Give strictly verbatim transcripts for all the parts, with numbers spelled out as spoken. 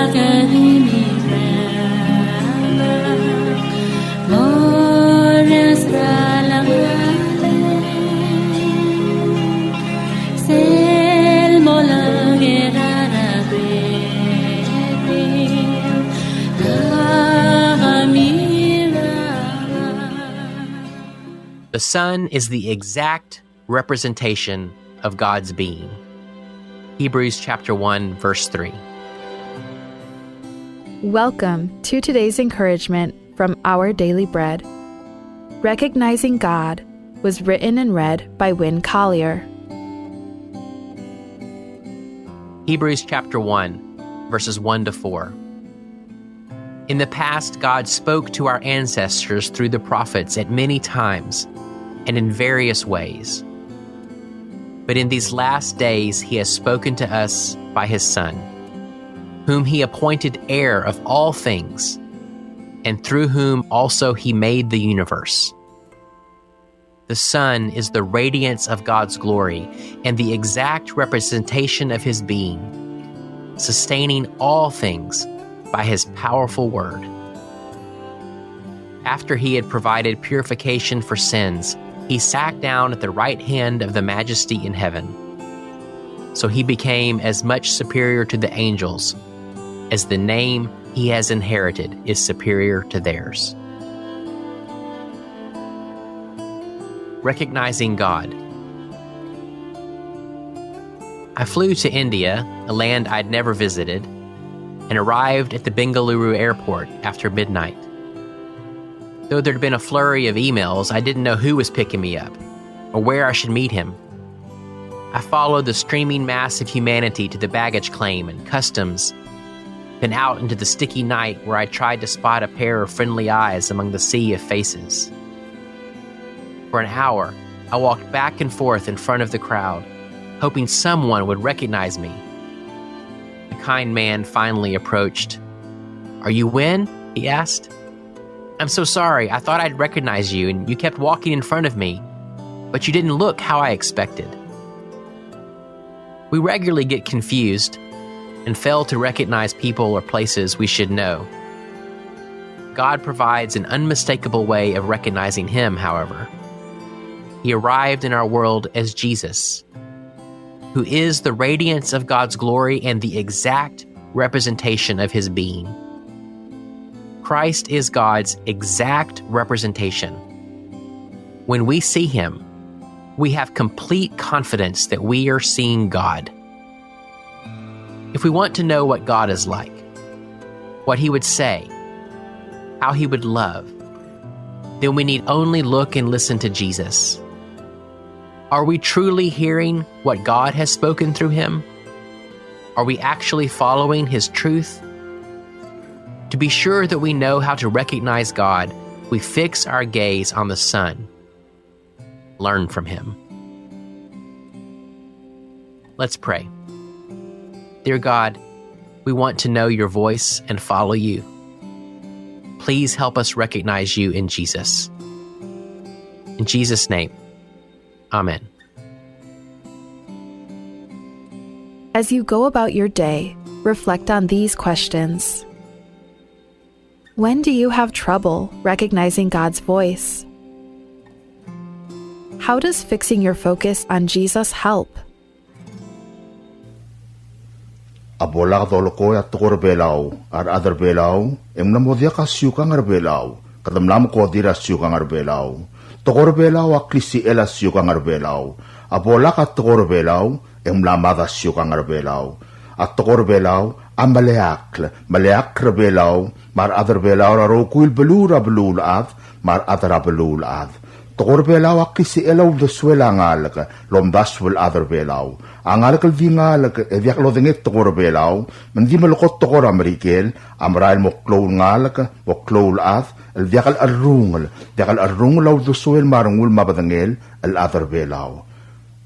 The Son is the exact representation of God's being. Hebrews chapter one, verse three. Welcome to today's encouragement from Our Daily Bread. Recognizing God was written and read by Winn Collier. Hebrews chapter one, verses one to four. In the past, God spoke to our ancestors through the prophets at many times and in various ways. But in these last days, he has spoken to us by his Son, whom he appointed heir of all things, and through whom also he made the universe. The Son is the radiance of God's glory and the exact representation of his being, sustaining all things by his powerful word. After he had provided purification for sins, he sat down at the right hand of the Majesty in heaven. So he became as much superior to the angels as the name he has inherited is superior to theirs. Recognizing God. I flew to India, a land I'd never visited, and arrived at the Bengaluru airport after midnight. Though there'd been a flurry of emails, I didn't know who was picking me up or where I should meet him. I followed the streaming mass of humanity to the baggage claim and customs, then out into the sticky night where I tried to spot a pair of friendly eyes among the sea of faces. For an hour, I walked back and forth in front of the crowd, hoping someone would recognize me. The kind man finally approached. "Are you Winn?" he asked. "I'm so sorry. I thought I'd recognize you, and you kept walking in front of me, but you didn't look how I expected." We regularly get confused and fail to recognize people or places we should know. God provides an unmistakable way of recognizing him, however. He arrived in our world as Jesus, who is the radiance of God's glory and the exact representation of his being. Christ is God's exact representation. When we see him, we have complete confidence that we are seeing God. If we want to know what God is like, what he would say, how he would love, then we need only look and listen to Jesus. Are we truly hearing what God has spoken through him? Are we actually following his truth? To be sure that we know how to recognize God, we fix our gaze on the Son. Learn from him. Let's pray. Dear God, we want to know your voice and follow you. Please help us recognize you in Jesus. In Jesus' name, amen. As you go about your day, reflect on these questions. When do you have trouble recognizing God's voice? How does fixing your focus on Jesus help? A bo lak dolekoi a tekoi er a Belau, a rechad er a Belau, e ng mla mo diak a siukang er a Belau, kede mla mekodir a siukang er a Belau. Tekoi er a Belau a klisichel a siukang er a Belau. A bo lak a tekoi er a Belau, e ng mla mad a siukang er a Belau. A tekoi er a Belau a meleakl, meleakl er a Belau, me a rechad er a Belau er a rokui el beluu er a beluulechad, me a rechad er a beluulechad. Tekoi er a Belau a klisichel a uldesuel a ngalek el omdasu el chad er a Belau. A ngalek el di ngalek e diak lodengei tekoi er a Belau, me ng di melekoi tekoi er a Merikel, a merael mo klou el ngalek, mo klou el chad, el diak el cherrungel, diak el cherrungel a uldesuel me a rengul me a bedengel el chad er a Belau.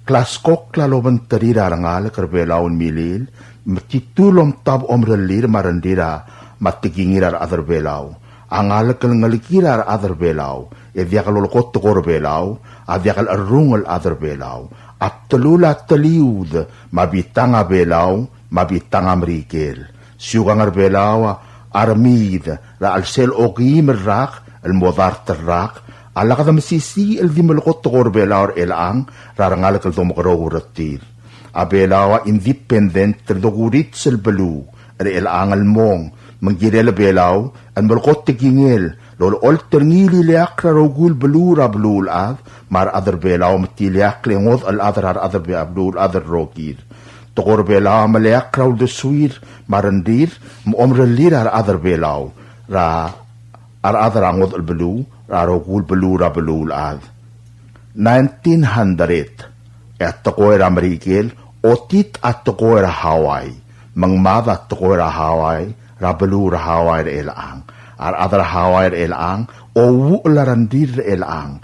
Klaskokl a lobengterir a rengalek er a Belau el milil, me titu el omtab omerellir me a rengrir a, me a tekingir a rechad er a Belau. A ngalek el ngelekir a rechad er a Belau, e diak lolekoi tekoi er a Belau, a diak el cherrungel el chad er a Belau. A bdelul a teliud, me a bitang a Belau, me a bitang a Merikel. Siukang er Belau a remiid er a chelsel okeim el rak el mo dart el rak a lak de mesisiich el di melekoi tekoi er Belau er chelechang er a rengalek el domekeroul er tir. A Belau a independent el dokurits el beluu er chelechang el mong, me ng kirel a Belau el melekoi tekingel el olecholt er ngii el ileakl er a rokui el beluu er a beluulechad, me a rechad er Belau me te ileakl e ngodech el chad er a rechad er Be-, a beluulechad el rokir. Tekoi er Belau a meleakl er a uldesuir me a rengrir me a omerellir a rechad er Belau er a, a rechad er a ngodech el beluu er a rokui el beluu er a beluulechad. Nineteen hundred, e a tekoi er a Merikel a otit a tekoi er a Hawaii. Me ng mad a tekoi er a Hawaii er a beluu er a Hawaii er chelechang. A rechad er a Hawaii er chelechang a ouuchel a rengrir er chelechang.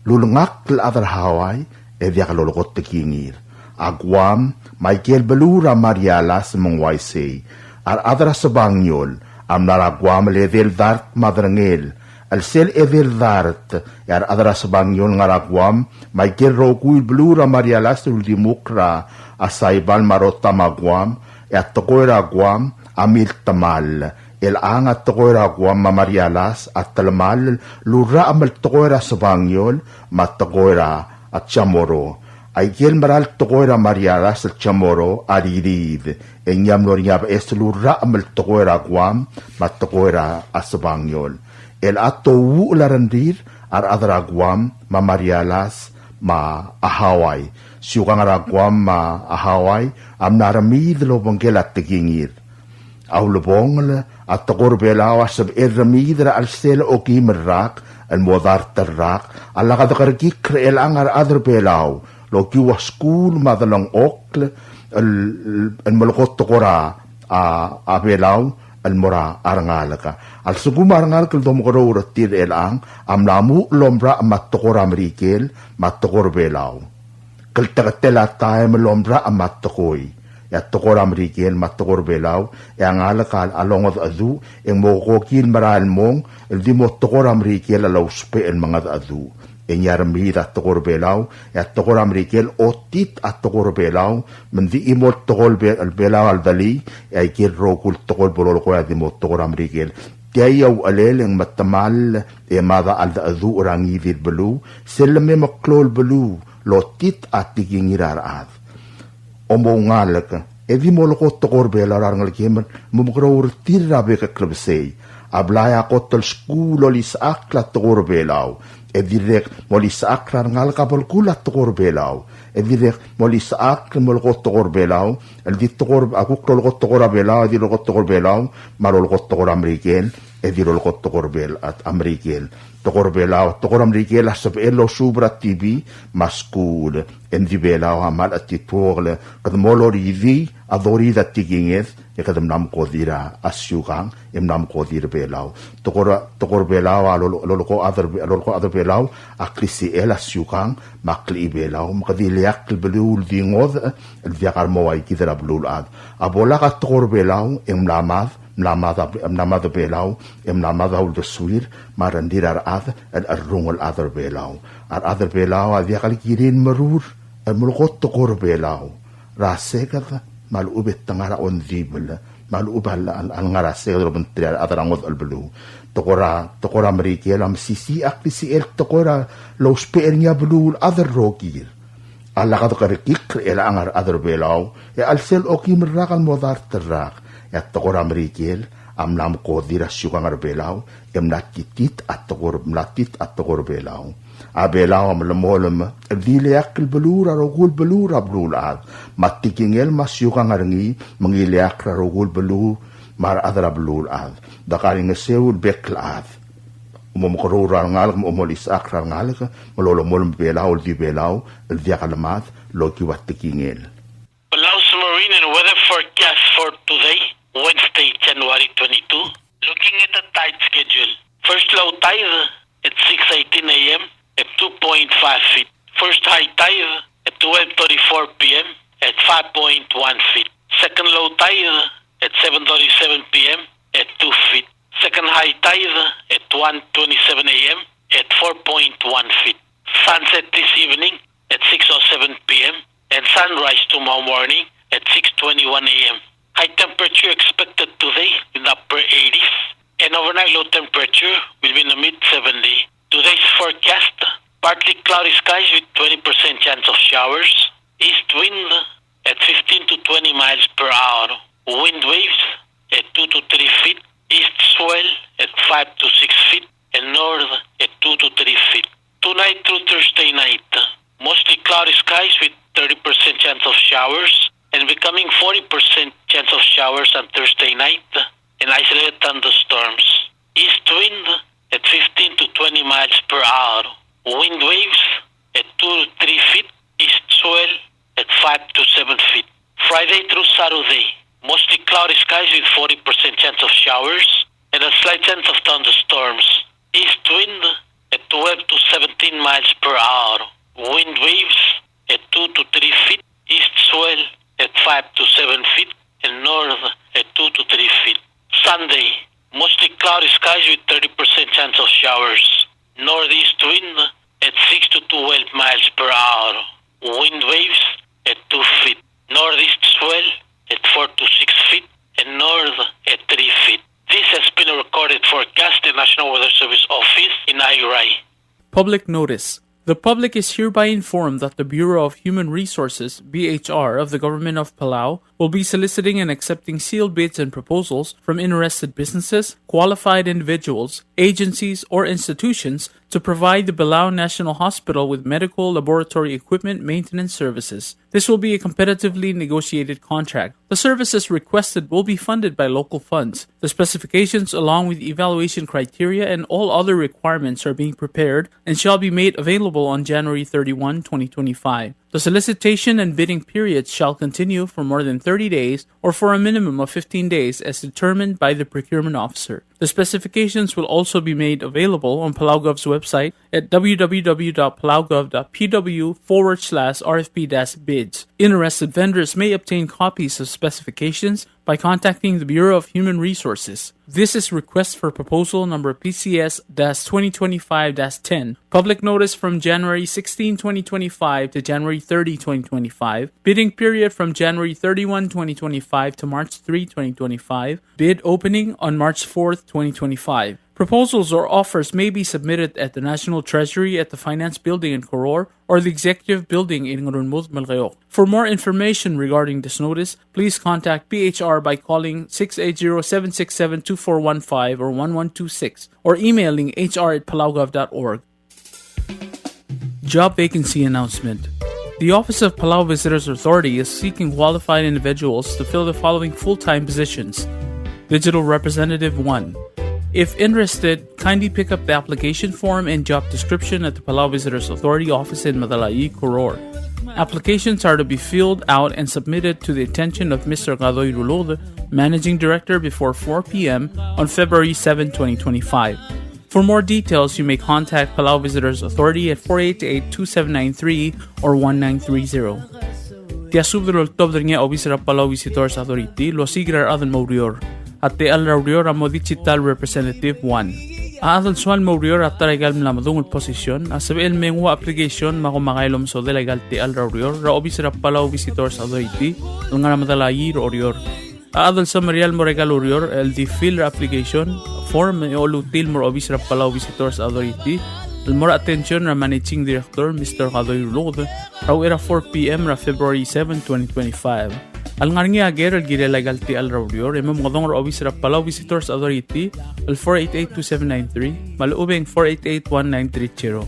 Lulengakl el chad er a Hawaii e diak lolekoi tekingir. A Guam me aike el beluu er a Marianas me ng uaisei. A rechad er a Sebangiol a mla er a Guam el edei el dart me a derengel. El sel edei el dart, e a rechad er a Sebangiol el ngar er a Guam me aike el rokui el beluu er a Marianas el uldimukl er a Saipan me a Rota me a Guam, e a tekoi er a Guam a miltemall. Chelechang a tekoi er a Guam me a Marianas a telemall el urrachem el tekoi er a Sebangiol me a tekoi er a Chamorro. Aike el mera el tekoi er a Marianas el Chamorro a ririid, e ng mlo er ngii a beches el urrachem el tekoi er a Guam me a tekoi er a Sebangiol. Chelechang a touuchel a rengrir a rechad er a Guam me a Marianas me a Hawaii. Siukang er a Guam me a Hawaii a mla remiid el obengkel a tekingir. A ulebongel, a tekoi er Belau a sebechel remiid er a chelsel okeim el rak el mo dart el rak a lak dekerekikl er chelechang a rechad er Belau el okiu a skuul me a delengchokl el, el melekoi tekoi er a, a, a Belau el mo er a rengalek. A lsekum a rengalek el domekeroul er tir er chelechang a mla muchel el omrachem a tekoi er a Merikel me a tekoi er Belau. Klteketel a taem el omrachem a tekoi, e a tekoi er a Merikel me a tekoi er Belau, e a ngalek a longedecheduch e ng mo kokil merael el mong el di mo tekoi er a Merikel a lousbech el mengedecheduch. E ng remiid a tekoi er Belau, e a tekoi er a Merikel a otit a tekoi er Belau, me ng di chimo el tekoi er Be-, Belau a ldelii, e aike el rokui el tekoi el bo lolekoi a di mo tekoi er a Merikel. Tia a uchelel e ng metemall e mad a cheldecheduch er a ngii di el beluu, sel leme meklou el beluu el otit a tekingir a rechad. Omoungalek, e di molekoi tekoi er Belau er a rengelekem el mo mekeroul er tir er a bek el klebesei. A blai a kot el skuul el olisechakl a tekoi er Belau, e dirrek molisechakl a rengalek a belkul a tekoi er Belau. E dirrek molisechakl el molekoi tekoi er Belau, el di tekoi er, a kuk lolekoi tekoi er a Belau, e di lolekoi tekoi er Belau, me a lolekoi tekoi er a Merikel, e di lolekoi tekoi er Bel-, a, a Merikel. Tekoi er Belau, tekoi er a Merikel a sebechel el osuub er a TV me a skuul. E ng di Belau a mle chetituokl, kede mo loridii a doridii a tekinged, e kede mla mekodir a siukang, e mla mekodir Belau. Tekoi er a, tekoi er Belau a lolo-, lolekoi a chad er, lolekoi a chad er Belau a klisichel a siukang me a klechibelau, me kede ileakl el beluu el di ngodech el diak a remo ua kid er a beluulechad. A bo lak a tekoi er Belau e ng mla mad, mla mad a, mla mad a Belau, e mla mad a uldesuir me a rengrir a rechad el cherrungel el chad er Belau. A rechad er Belau a diak el kirir el merur el melekoi tekoi er Belau er a seked me a lechub e te ngar er a ongdibel me a lechub a le, a le, a lengar er a seked el obengterir a rechad er a ngodech el beluu. Tekoi er a, tekoi er a Merikel a mesisiich a klisichel tekoi er a lousbech er ngii a beluulechad el rokir. A lak dekerekikl er chelechang a rechad er Belau, e a chelsel okeim el rak el mo dart el rak, e a tekoi er a Merikel a mla mekodir a siukang er Belau, e mla titit a tekoi er, mla tit a tekoi er Belau. A Belau a melemolem el di ileakl el beluu er a rokui el beluu er a beluulechad, me a tekingel me a siukang er ngii me ng ileakl er a rokui el beluu me a rechad er a beluulechad. Dekaingeseu el bek el chad. Mo mekeroul er a rengalek, mo olisechakl er a rengalek, me lolemolem a Belau el di Belau el diak lemad el okiu a tekingel. Palau's marine and weather forecast for today, Wednesday, January twenty-two. Looking at the tide schedule. First low tide at six eighteen A M at two point five feet. First high tide at twelve thirty-four P M at five point one feet. Second low tide at seven thirty-seven P M at two feet. Second high tide at one twenty-seven A M at four point one feet. Sunset this evening at six oh seven P M and sunrise tomorrow morning at six twenty-one A M. High temperature expected today in the upper eighties, and overnight low temperature will be in the mid seventy. Today's forecast, partly cloudy skies with twenty percent chance of showers. East wind at fifteen to twenty miles per hour. Wind waves at two to three feet. East swell at five to six feet. And north at two to three feet. Tonight through Thursday night, mostly cloudy skies with thirty percent chance of showers and becoming forty percent chance of showers on Thursday night and isolated thunderstorms. East wind at fifteen to twenty miles per hour. Wind waves at two to three feet. East swell at five to seven feet. Friday through Saturday, mostly cloudy skies with forty percent chance of showers and a slight chance of thunderstorms. East wind at twelve to seventeen miles per hour. Wind waves at two to three feet. East swell at five to seven feet. And north at two to three feet. Sunday, mostly cloudy skies with thirty percent chance of showers. Northeast wind at six to twelve miles per hour. Wind waves at two feet. Northeast swell at four to six feet and north at three feet. This has been a recorded forecast at National Weather Service Office in Airai. Public notice. The public is hereby informed that the Bureau of Human Resources, B H R, of the Government of Palau will be soliciting and accepting sealed bids and proposals from interested businesses, qualified individuals, agencies, or institutions to provide the Palau National Hospital with medical laboratory equipment maintenance services. This will be a competitively negotiated contract. The services requested will be funded by local funds. The specifications, along with evaluation criteria and all other requirements, are being prepared and shall be made available on January thirty-one, twenty twenty-five. The solicitation and bidding periods shall continue for more than thirty days or for a minimum of fifteen days as determined by the procurement officer. The specifications will also be made available on PalauGov's website at w w w dot palaugov dot p w forward slash r f p dash bids. Interested vendors may obtain copies of specifications by contacting the Bureau of Human Resources. This is request for proposal number P C S dash twenty twenty-five dash ten. Public notice from January sixteen, twenty twenty-five to January thirty, twenty twenty-five. Bidding period from January thirty-one, twenty twenty-five to March three, twenty twenty-five. Bid opening on March fourth, twenty twenty-five. Proposals or offers may be submitted at the National Treasury at the Finance Building in Koror or the Executive Building in Ngerulmud, Melekeok. For more information regarding this notice, please contact P H R by calling six eight zero, seven six seven, two four one five or one one two six or emailing H R at palaugov dot org. Job vacancy announcement. The Office of Palau Visitors Authority is seeking qualified individuals to fill the following full-time positions. Digital Representative one. If interested, kindly pick up the application form and job description at the Palau Visitors Authority office in Medalaii, Koror. Applications are to be filled out and submitted to the attention of Mister Kadoi Ruluked, Managing Director, before four p.m. on February seventh, twenty twenty-five. For more details, you may contact Palau Visitors Authority at four eight eight, two seven nine three or one nine three zero. Tia subed el oltobed er ngii a obis er a Palau Visitors Authority el osiik er a rechad el mo oureor. A techall er a ureor a mo Digital Representative one. A chad el soal el mo oureor er a ta er aika el mla medung el position a sebechel el me nguu a application me a komakai el omesodel aika el techall er a ureor er a obis er a Palau Visitors Authority el ngar er a Medalaii er a Oreor. A chad el semeriar el mo er aika el ureor el di fill er a application form e olutii el mo er a obis er a Palau Visitors Authority el mo er a attention er a Managing Director, Mister Kadoi Ruluked, er a uchei er a four p.m. er a February seven, twenty twenty-five. A lengar er ngii a ker el kirel aika el techall er a ureor e mo mengodong er a obis er a Palau Visitors Authority el four eight eight, two seven nine three me a lechub e ng four eight eight, one nine three zero.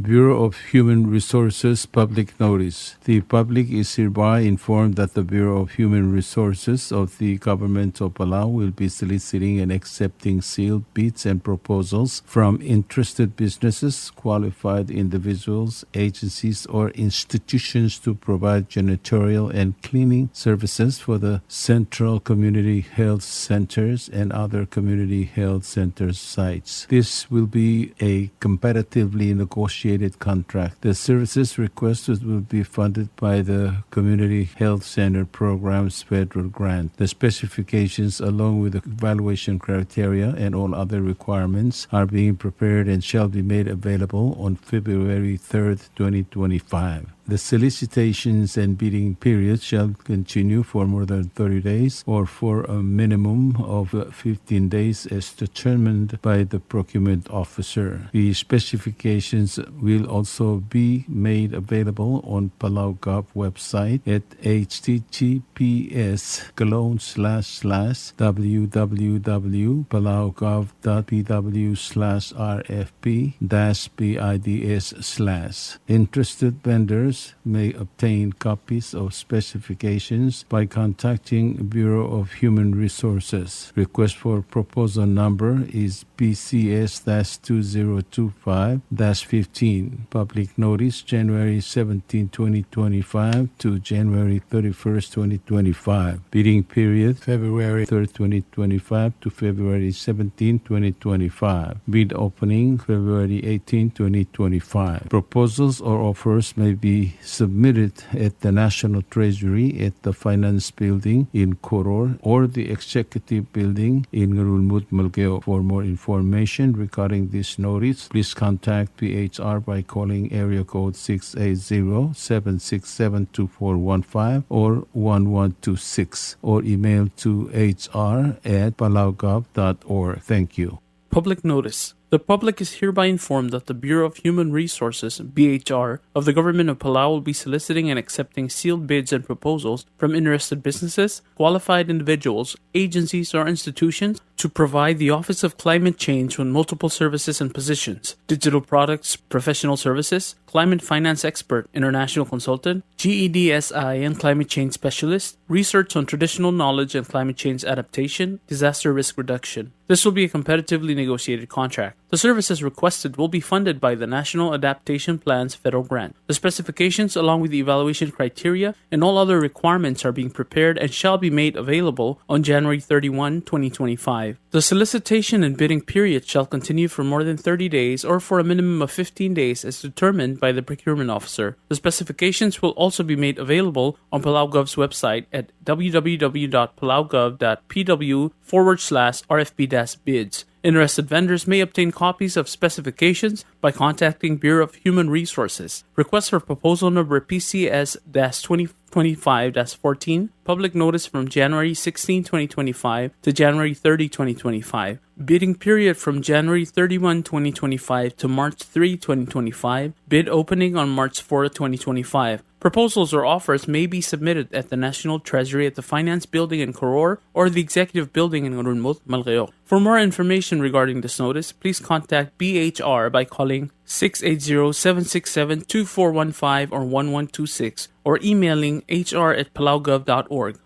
Bureau of Human Resources public notice. The public is hereby informed that the Bureau of Human Resources of the Government of Palau will be soliciting and accepting sealed bids and proposals from interested businesses, qualified individuals, agencies, or institutions to provide janitorial and cleaning services for the central community health centers and other community health center sites. This will be a competitively negotiated negotiated contract. The services requested will be funded by the Community Health Center Program's federal grant. The specifications, along with the evaluation criteria and all other requirements, are being prepared and shall be made available on February third, twenty twenty-five. The solicitations and bidding period shall continue for more than thirty days or for a minimum of fifteen days as determined by the procurement officer. The specifications will also be made available on Palau Gov website at H T T P S colon slash slash W W W Palau Gov dot P W slash R F P dash B I D S slash. Interested vendors may obtain copies of specifications by contacting Bureau of Human Resources. Request for proposal number is B C S dash two zero two five dash fifteen. Public notice, January seventeen, twenty twenty-five to January thirty-first, twenty twenty-five. Bidding period, February third, twenty twenty-five to February seventeen, twenty twenty-five. Bid opening, February eighteen, twenty twenty-five. Proposals or offers may be submitted at the National Treasury at the Finance Building in Koror or the Executive Building in Ngerulmud, Melekeok. For more information regarding this notice, please contact P H R by calling area code six eight zero, seven six seven, two four one five or one one two six, or email to H R at palaugov dot org. Thank you. Public notice. The public is hereby informed that the Bureau of Human Resources, B H R, of the Government of Palau will be soliciting and accepting sealed bids and proposals from interested businesses, qualified individuals, agencies, or institutions to provide the Office of Climate Change with multiple services and positions: digital products, professional services, climate finance expert, international consultant, G E D S I and climate change specialist, research on traditional knowledge and climate change adaptation, disaster risk reduction. This will be a competitively negotiated contract. The services requested will be funded by the National Adaptation Plan's federal grant. The specifications, along with the evaluation criteria and all other requirements, are being prepared and shall be made available on January thirty-one, twenty twenty-five. The solicitation and bidding period shall continue for more than thirty days or for a minimum of fifteen days as determined by the procurement officer. The specifications will also be made available on PalauGov's website at W W W dot palaugov dot P W forward slash R F P dash bids. Interested vendors may obtain copies of specifications by contacting Bureau of Human Resources. Request for proposal number P C S dash twenty twenty-five dash fourteen. Public notice from January sixteen, twenty twenty-five to January thirty, twenty twenty-five. Bidding period from January thirty-one, twenty twenty-five to March three, twenty twenty-five. Bid opening on March fourth, twenty twenty-five. Proposals or offers may be submitted at the National Treasury at the Finance Building in Koror or the Executive Building in Ngerulmud, Melekeok. For more information regarding this notice, please contact B H R by calling six eight zero, seven six seven, two four one five or one one two six or emailing H R at palaugov dot org.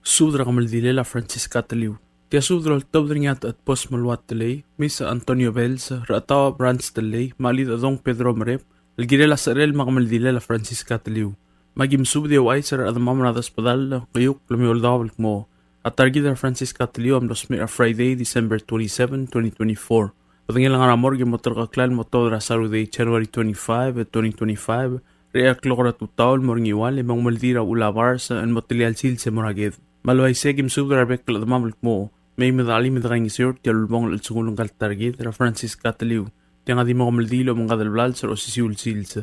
Subed er a kemeldilel a Francisca Teliu. Tia subed el oltobed er ngii a Techedbos Meluat Telei, Miss Antonio Bells, Rechetaob Rans Telei, me a Chelidechedong Pedro Merep, el kirel a secherel me a kemeldilel a Francisca Teliu. Me aki mesubed e ouchais er a rechedemam er a Desbedall, Keiukl me a Eouldaob el kmo a ta er kid er a Francisca Teliu a mlo smecher er a Friday, December twenty-seven, twenty twenty-four. Bedengel a ngar er a morgue e mo terkeklel el mo tuobed er a Saturday, January twenty-five, twenty twenty-five, er a eai el klok er a tutau el mo er a Ngiwal, e mo kemeldiil er a Uchul a Bars el mo telia el sils e mo er a ked. Me a le uaisei e aki mesubed er a rebek el chedemam el kmo mei me dechelim e dekaingeseu er tia el ulebongel el chelsengul ngka el ta er kid er a Francisca Teliu. Tiang a di mo kemeldiil e omengkad el blals er a osisiu el sils.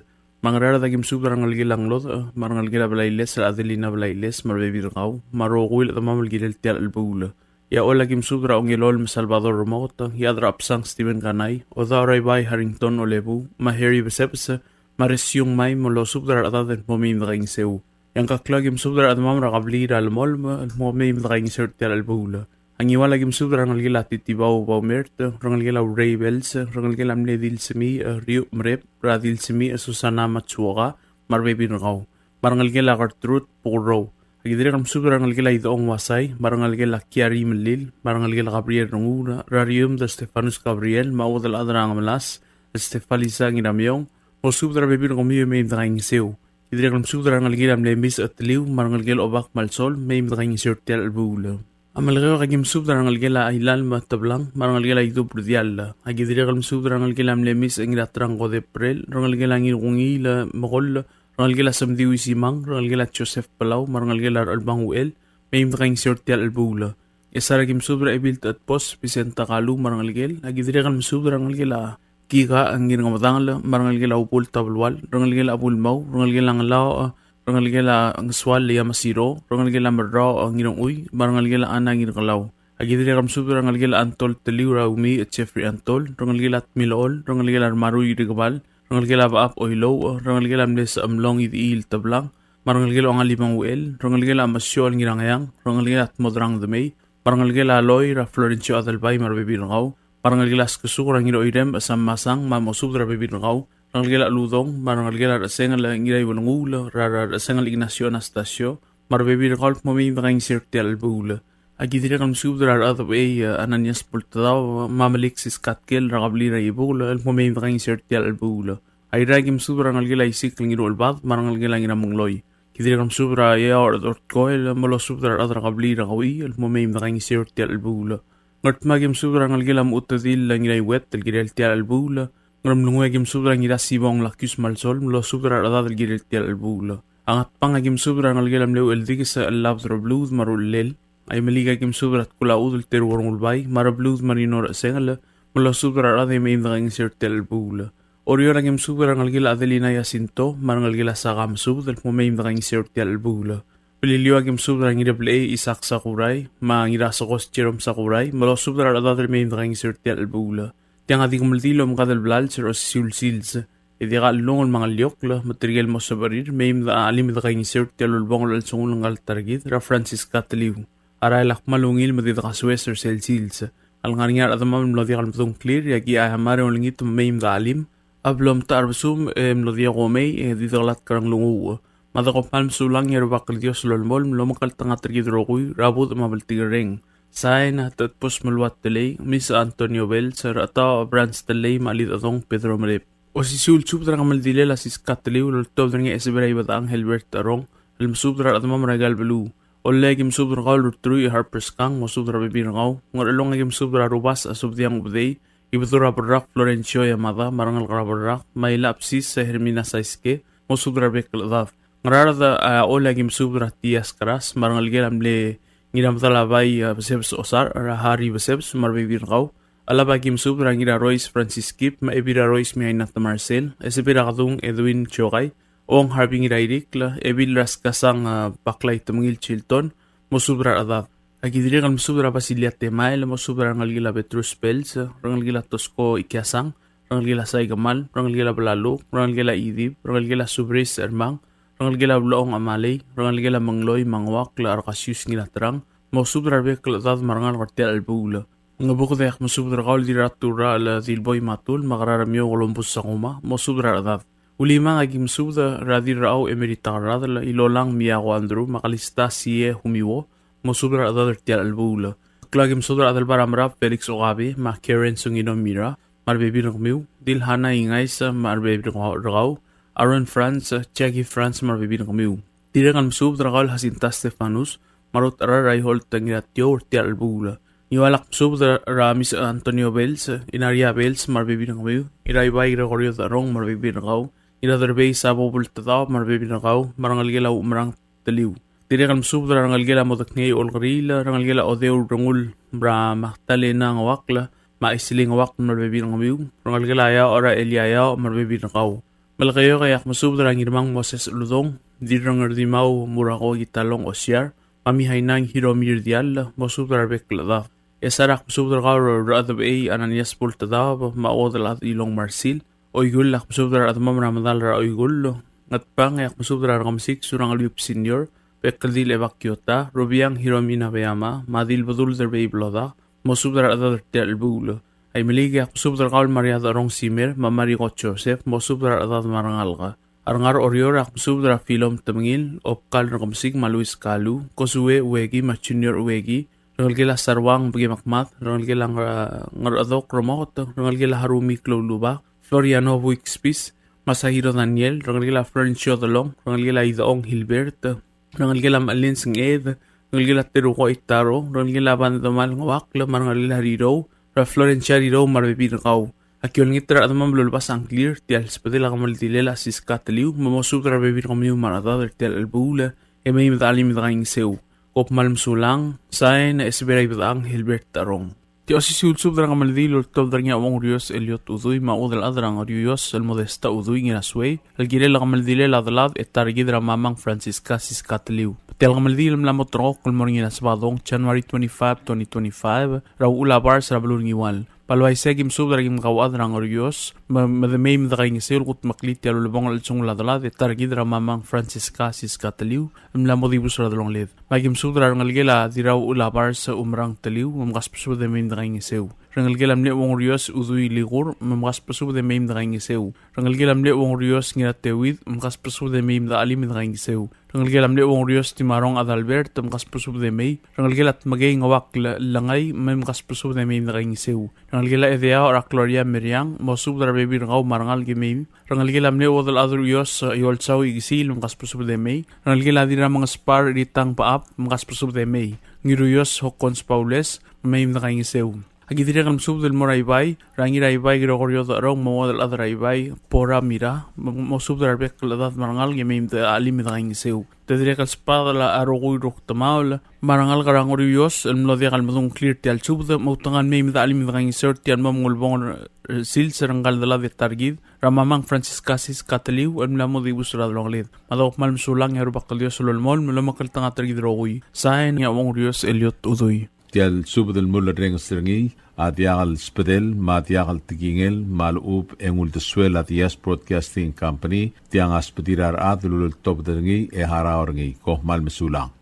Me a Ngaraard a ki mesubed er a rengelekel a Ngelodech, me a rengelekel a Blailes er a Adelina Blailes, me a rebebil er kau, me a rokui el chedemam el kirel tia el chelebuul. E a Choll a ki mesubed er a Ongelol me a Salvador Remoket, e a Chad er a Chebsang Steven Kanai, Odaoraibai Harrington Olebuu, me a Harry Besebes, me a Resiung Mai, me losubed er a rechedad el kmo mei me dekaingeseu. E a Ngkeklau a ki mesubed er a rechedemam er a kebliil er a Lemolem el kmo mei me dekaingeseu er tia el chelebuul. A Ngiwal a ki mesubed er a rengelekel a Titibau Baumert, rengelekel a Urei Bells, rengelekel a mle Dilsemiich, Riuch Merep, er a Dilsemiich, Susana Matsuoka, me a rebebil er kau, me a rengelekel a Gertrude Bukurrou. A ki dirrek el mesubed er a rengelekel a Idechong Uasai, me a rengelekel a Kiari Melil, me a rengelekel a Gabriel Renguul, er a Riumd el Stefanus Gabriel, me a Uodelchad er a Ngemelas el Stefalisa Ngiramiong, mosubed er a rebebil er kemiu e mei me dekaingeseu. Ki dirrek el mesubed er a rengelekel a mle Miss Cheteliu, me a rengelekel a Obak me a Lsol, mei me dekaingeseu er tia el chelebuul. A Melekeok a ki mesubed er a rengelekel a Ailal me a Teblang, me a rengelekel a Idub Rdiall. A ki dirrek el mesubed er a rengelekel a mle Misech Ngiraterang Kodeprel, rengelekel a Ngirkungiil Mekoll, rengelekel a Semdiu Isimang, rengelekel a Joseph Palau, me a rengelekel a Rechelbang Uchel, mei me dekaingeseu er tia el chelebuul. Ngchesar a ki mesubed er a Ebil Techetbos, Vicenta Kalu, me a rengelekel, a ki dirrek el mesubed er a rengelekel a Kika Ngirngemedangel, me a rengelekel a Ubul Tabelual, rengelekel a Bulmau, rengelekel a Ngelaoch, rengelekel a Ngesual Yamasiro, rengelekel a Merraoch Ngirongchui, me a rengelekel a Ana Ngirkelau. A ki dirrek el mesubed er a rengelekel a Antol Teliu er a Umiich Jeffrey Antol, rengelekel a Tmilechol, rengelekel a Remarui Rikebal, rengelekel a Bechab Oilouch, rengelekel a mle Sechemlong Idiil Teblang, me a rengelekel a Ongalibang Uchel, rengelekel a Mesiochel Ngirangeang, rengelekel a Tmodrang Demei, me a rengelekel a Loi er a Florencio Adelbai me a rebebil er kau, me a rengelekel a Skesuk er a Ngiroirem Sam Masang me a mosubed er a rebebil er kau, rengelekel a Ludong, me a rengelekel a Rechesengel Ngiraibelenguul er a Rechesengel Ignacio Anastasio, me a rebebil er kau el kmo mei me dekaingeseu er tia el chelebuul. A ki dirrek el mesubed er a Rechedebechei Ananias Bultedaob, me a Melik Siskatkel er a kebliil er a Ibukel, el kmo mei me dekaingeseu er tia el chelebuul. Airai a ki mesubed er a rengelekel a Isikl Ngiruchelbad, me a rengelekel a Ngiramengloi. Ki dirrek el mesubed er a Eaoch er a Ortkoel, me losubed er a rechad er a kebliil er a Kauchii, el kmo mei me dekaingeseu er tia el chelebuul. Ngardmau a ki mesubed er a rengelekel a Mechutedil Ngiraiuet, el kirel tia el chelebuul. Ngeremlengui a ki mesubed er a Ngirasibong Lakius Malsol, me losubed er a rechedad el kirel tia el chelebuul. A Ngatpang a ki mesubed er a rengelekel a mle Ucheldikes Chelabed er a Bluud me a Ruchellel. Aimeliik a ki mesubed er a Tkulachudel Teruo Rengulbai, me a Rebluud Marino Rechesengel, me losubed er a rechad e mei me dekaingeseu er tia el chelebuul. Oreor a ki mesubed er a rengelekel a Adelina Jacinto, me a rengelekel a Saka Mesubed, el kmo mei me dekaingeseu er tia el chelebuul. Beliliou a ki mesubed er a Ngireblechei Isaac Sakurai, me a Ngirasekos Jerome Sakurai, me losubed er a rechedad el mei me dekaingeseu er tia el chelebuul. Tiang a di kemeldiil el omekad el blals er a osisiu el sils. E diak a chelungel me a ngeliokl, me tirke el mo sebechir, mei me de chelim e dekaingeseu er tia el ulebongel el chelsengul ngka el ta er kid, er a Francisca Teliu. A rael a kmal ungil me di dekasoes er sel sils. A lengar er ngii a rechedemam el mlo diak el medung a ngklir, e aki a mera el olengit me mei me de chelim, a blo mtechar a besum, e mlo diak a omei, e di dekelatk er a nglunguuch. Me a dekmal mesulang e a Rubak el Dios a lolemolem el omekngeltengat er kid el rokui, er a budech me a bltikerreng. Sain, Tetbus Meluat Telei, Misech Antonio Bells, Rechetau Brans Telei, me a Chelidechedong Pedro Merep. Osisiu el subed er a kemeldilel a Siska Teliu el oltobed er ngii a Esebera Ibedechang Helbert Arong, el mesubed er a rechedemam er aika el beluu. Ollei a ki mesubed er kau el Rurteruich Harper Skang, mosubed er a rebebil er kau. Ngerchelong a ki mesubed er a Rubas a Subediang Ubedei, Ibedul er a Berrak Florencio Yamada, me a rengalek er a Berrak, me a Ilabsis Hermina Saiske, mosubed er a rebek el chedad. Ngaraard a Ollei a ki mesubed er a Tias Keras, me a rengelekel a mle Ngiramedalabai, a, Besebes Osar, er a Harry Besebes, me a rebebil er kau. Chelab a ki mesubed er a Ngirarois Francis Kip, me a Ebil er a Rois Miaina Temarsel, Esebei er a Kedung Edwin Chokai, Ong Harvey Ngirairikl, Ebil er a Skasang, a, Baklai Temengil Chilton, mosubed er a rechedad. A ki dirrek el mesubed er a Basilia Temael, mosubed er a rengelekel a Petrus Pels, rengelekel a Tosko Ikiasang, rengelekel a Saikemal, rengelekel a Belaluk, rengelekel a Idib, rengelekel a Subris Ermang, rengelekel a Ulechong Amalei, rengelekel a Mengloi Manguakl Arkasius Ngilaterang, mosubed er a rebek el chedad me a rengalek er tia el chelebuul. Ngebuked e ak mesubed er kau el Dirraturrachel Dilboi Matul, me a Keraremiou Columbus Sakuma, mosubed er a rechedad. Ulimang a ki mesubed er a Dirrachau Emerita Kerradel, Ilolang Miako Andrew, me a Kalista Sie Humiwo, mosubed er a rechedad er tia el chelebuul. Ngkeklau a ki mesubed er a Adelbai er a Merab Felix Okabe, me a Karen Sungino Mira, me a rebebil er kemiu, Dilhana Ingaisa, me a rebebil er kau, Aaron Franz, Jackie Franz, me a rebebil er kemiu. Dirrek el mesubed er kau el Jacinta Stefanus, me a Ruth Arrai Holt Ngiratiou er tia el chelebuul. Ngiual ak mesubed er a Misech Antonio Bells, Inaria Bells, me a rebebil er kemiu, Iraibai Gregorio Darong, me a rebebil er kau, Ngiraderbei Sabo Bultedaob, me a rebebil er kau, me a rengelekel a Umerang Teliu. Dirrek el mesubed er a rengelekel a Modekngei Olkeriil, rengelekel a Odeu Rengul, er a Magdalena Ngeuakl, me a Isili Ngeuakl me a rebebil er kemiu, rengelekel a Eaoch er a Elia Eaoch me a rebebil er kau. Melekeok e ak mesubed er a Ngirmang Moses Uludong, Dirrengerdimau Murako Kitalong Osiar, me a Mihainang Hiromi Rdiall, mosubed er a rebek el chedad. Ngchesar e ak mesubed er kau el Rechedebechei Ananias Bultedaob, me a Odelchad Ilong Marsil, Oikull, ak mesubed er a rechedemam er a medal er a Oikull. Ngatpang e ak mesubed er a Rekemesik Surangel Whipps Senior, Bekeldil Ebak Kiota, Rubiang Hiromi Nabeyama, me a Dilbedul Derbei Blodak, mosubed er a rechedad er tia el chelebuul. Aimeliik e ak mesubed er kau el Maria Derong Simer, me a Mariko Joseph, mosubed er a rechedad me a rengalek. A Ngar er a Oreor e ak mesubed er a Philom Temengil, Obkal Rekemesik me a Luis Kalu, Kosue Ueki me a Junior Ueki, rengelekel a Saruang Bekemakmad, rengelekel a Ngar-, Ngerchedok Remoket, rengelekel a Harumi Kloulubak, Floriano Buikspis, Masahiro Daniel, rengelekel a Florencio Delong, rengelekel a Idong Hilbert, rengelekel a Melins Nged, rengelekel a Teruko Itaro, rengelekel a Bandomal Ngeuakl, me a rengelekel a Rirou, er a Florencia Rirou me a rebebil er kau. Aki olengit er a rechedemam el olbas a ngklir tia el subedel a kemeldilel a Siska Teliu, me mosubed er a rebebil er kemiu me a rechedad er tia el chelebuul, e mei me de chelim e de kaingeseu. Kom kmal mesulang, sain, Esbera Ibedang, Hilbert Tarong. Tia osisiu el subed er a kemeldiil el oltobed er ngii a Uong Urios Eliot Udui me a Uodelchad er a Ngeriuios el Modesta Udui Ngirasuei, el kirel a kemeldilel a delad e ta er kid er a Mamang Francisca Siska Teliu. Tia el kemeldiil el mla mo terrekokl el mo er ngii er a Sebadong, January twenty-five, twenty twenty-five, er a Uchul a Bars er a beluu er Ngiwal. Me a le uaisei e aki mesubed er a kim kauchad er a Ngeriuios, me, me de mei me de kaingeseu el kudmeklii tia el ulebongel el chelsengul a delad e ta er kid er a Mamang Francisca Siska Teliu, el mla mo dibus er a delongeled. Me aki mesubed er a rengelekel a Dirrauchul a Bars Umerang Teliu, me mkasbesubed e mei me de kaingeseu. Rengelekel a mle Uong Urios Udui Likur, me mkasbesubed e mei me de kaingeseu. Rengelekel a mle Uong Urios Ngirateuid, me mkasbesubed e mei me de chelim e de kaingeseu. Rengelekel a mle Uong Urios Timarong Adalbert, me mkasbesubed e mei. Rengelekel a Tmekei Ngeuakl Lengai, me mkasbesubed e mei me de kaingeseu. Rengelekel a Edeaoch er a Gloria Meriang, mosubed er a rebebil er kau me a rengalek e mei. Rengelekel a mle Uodelchad er a Uios, Iolsau Ikesiil, me mkasbesubed e mei. Rengelekel a Dirramengespar Ritang Baab, me mkasbesubed e mei. Ngiruios Hokkons Paules, me mei me de kaingeseu. Aki dirrek el mesubed el mo er a Ibai, er a Ngiraibai Gregorio Decherong, me a Uodelchad er a Ibai, Pora Mira, me, mosubed er a rebek el chedad me a rengalek e mei me de chelim e de kaingeseu. Te dirrek el sbadel a rokui el rukdemaol, me a rengalek er a Ngeriuios, el mlo diak el medung a ngklir tia el subed, me outekangel mei me de chelim e de kaingeseu er tia el mo mengulebongel er sils er ngka el delad e ta er kid, er a Mamang Francisca Siska Teliu, el mla mo dibus er a delongeled. Me a dok kmal mesulang e a Rubak el Dios a lolemolem, me lomekngeltengat er kid el rokui. Sain, a Uong Urios Eliot Udui. Tia el subed el mulerrenges er ngii a diak el subedel me a diak el tekingel me a lechub e ng uldesuel a Diaz Broadcasting Company, tiang a subedir a rechad el uleltobed er ngii e harau er ngii. Kom kmal mesulang.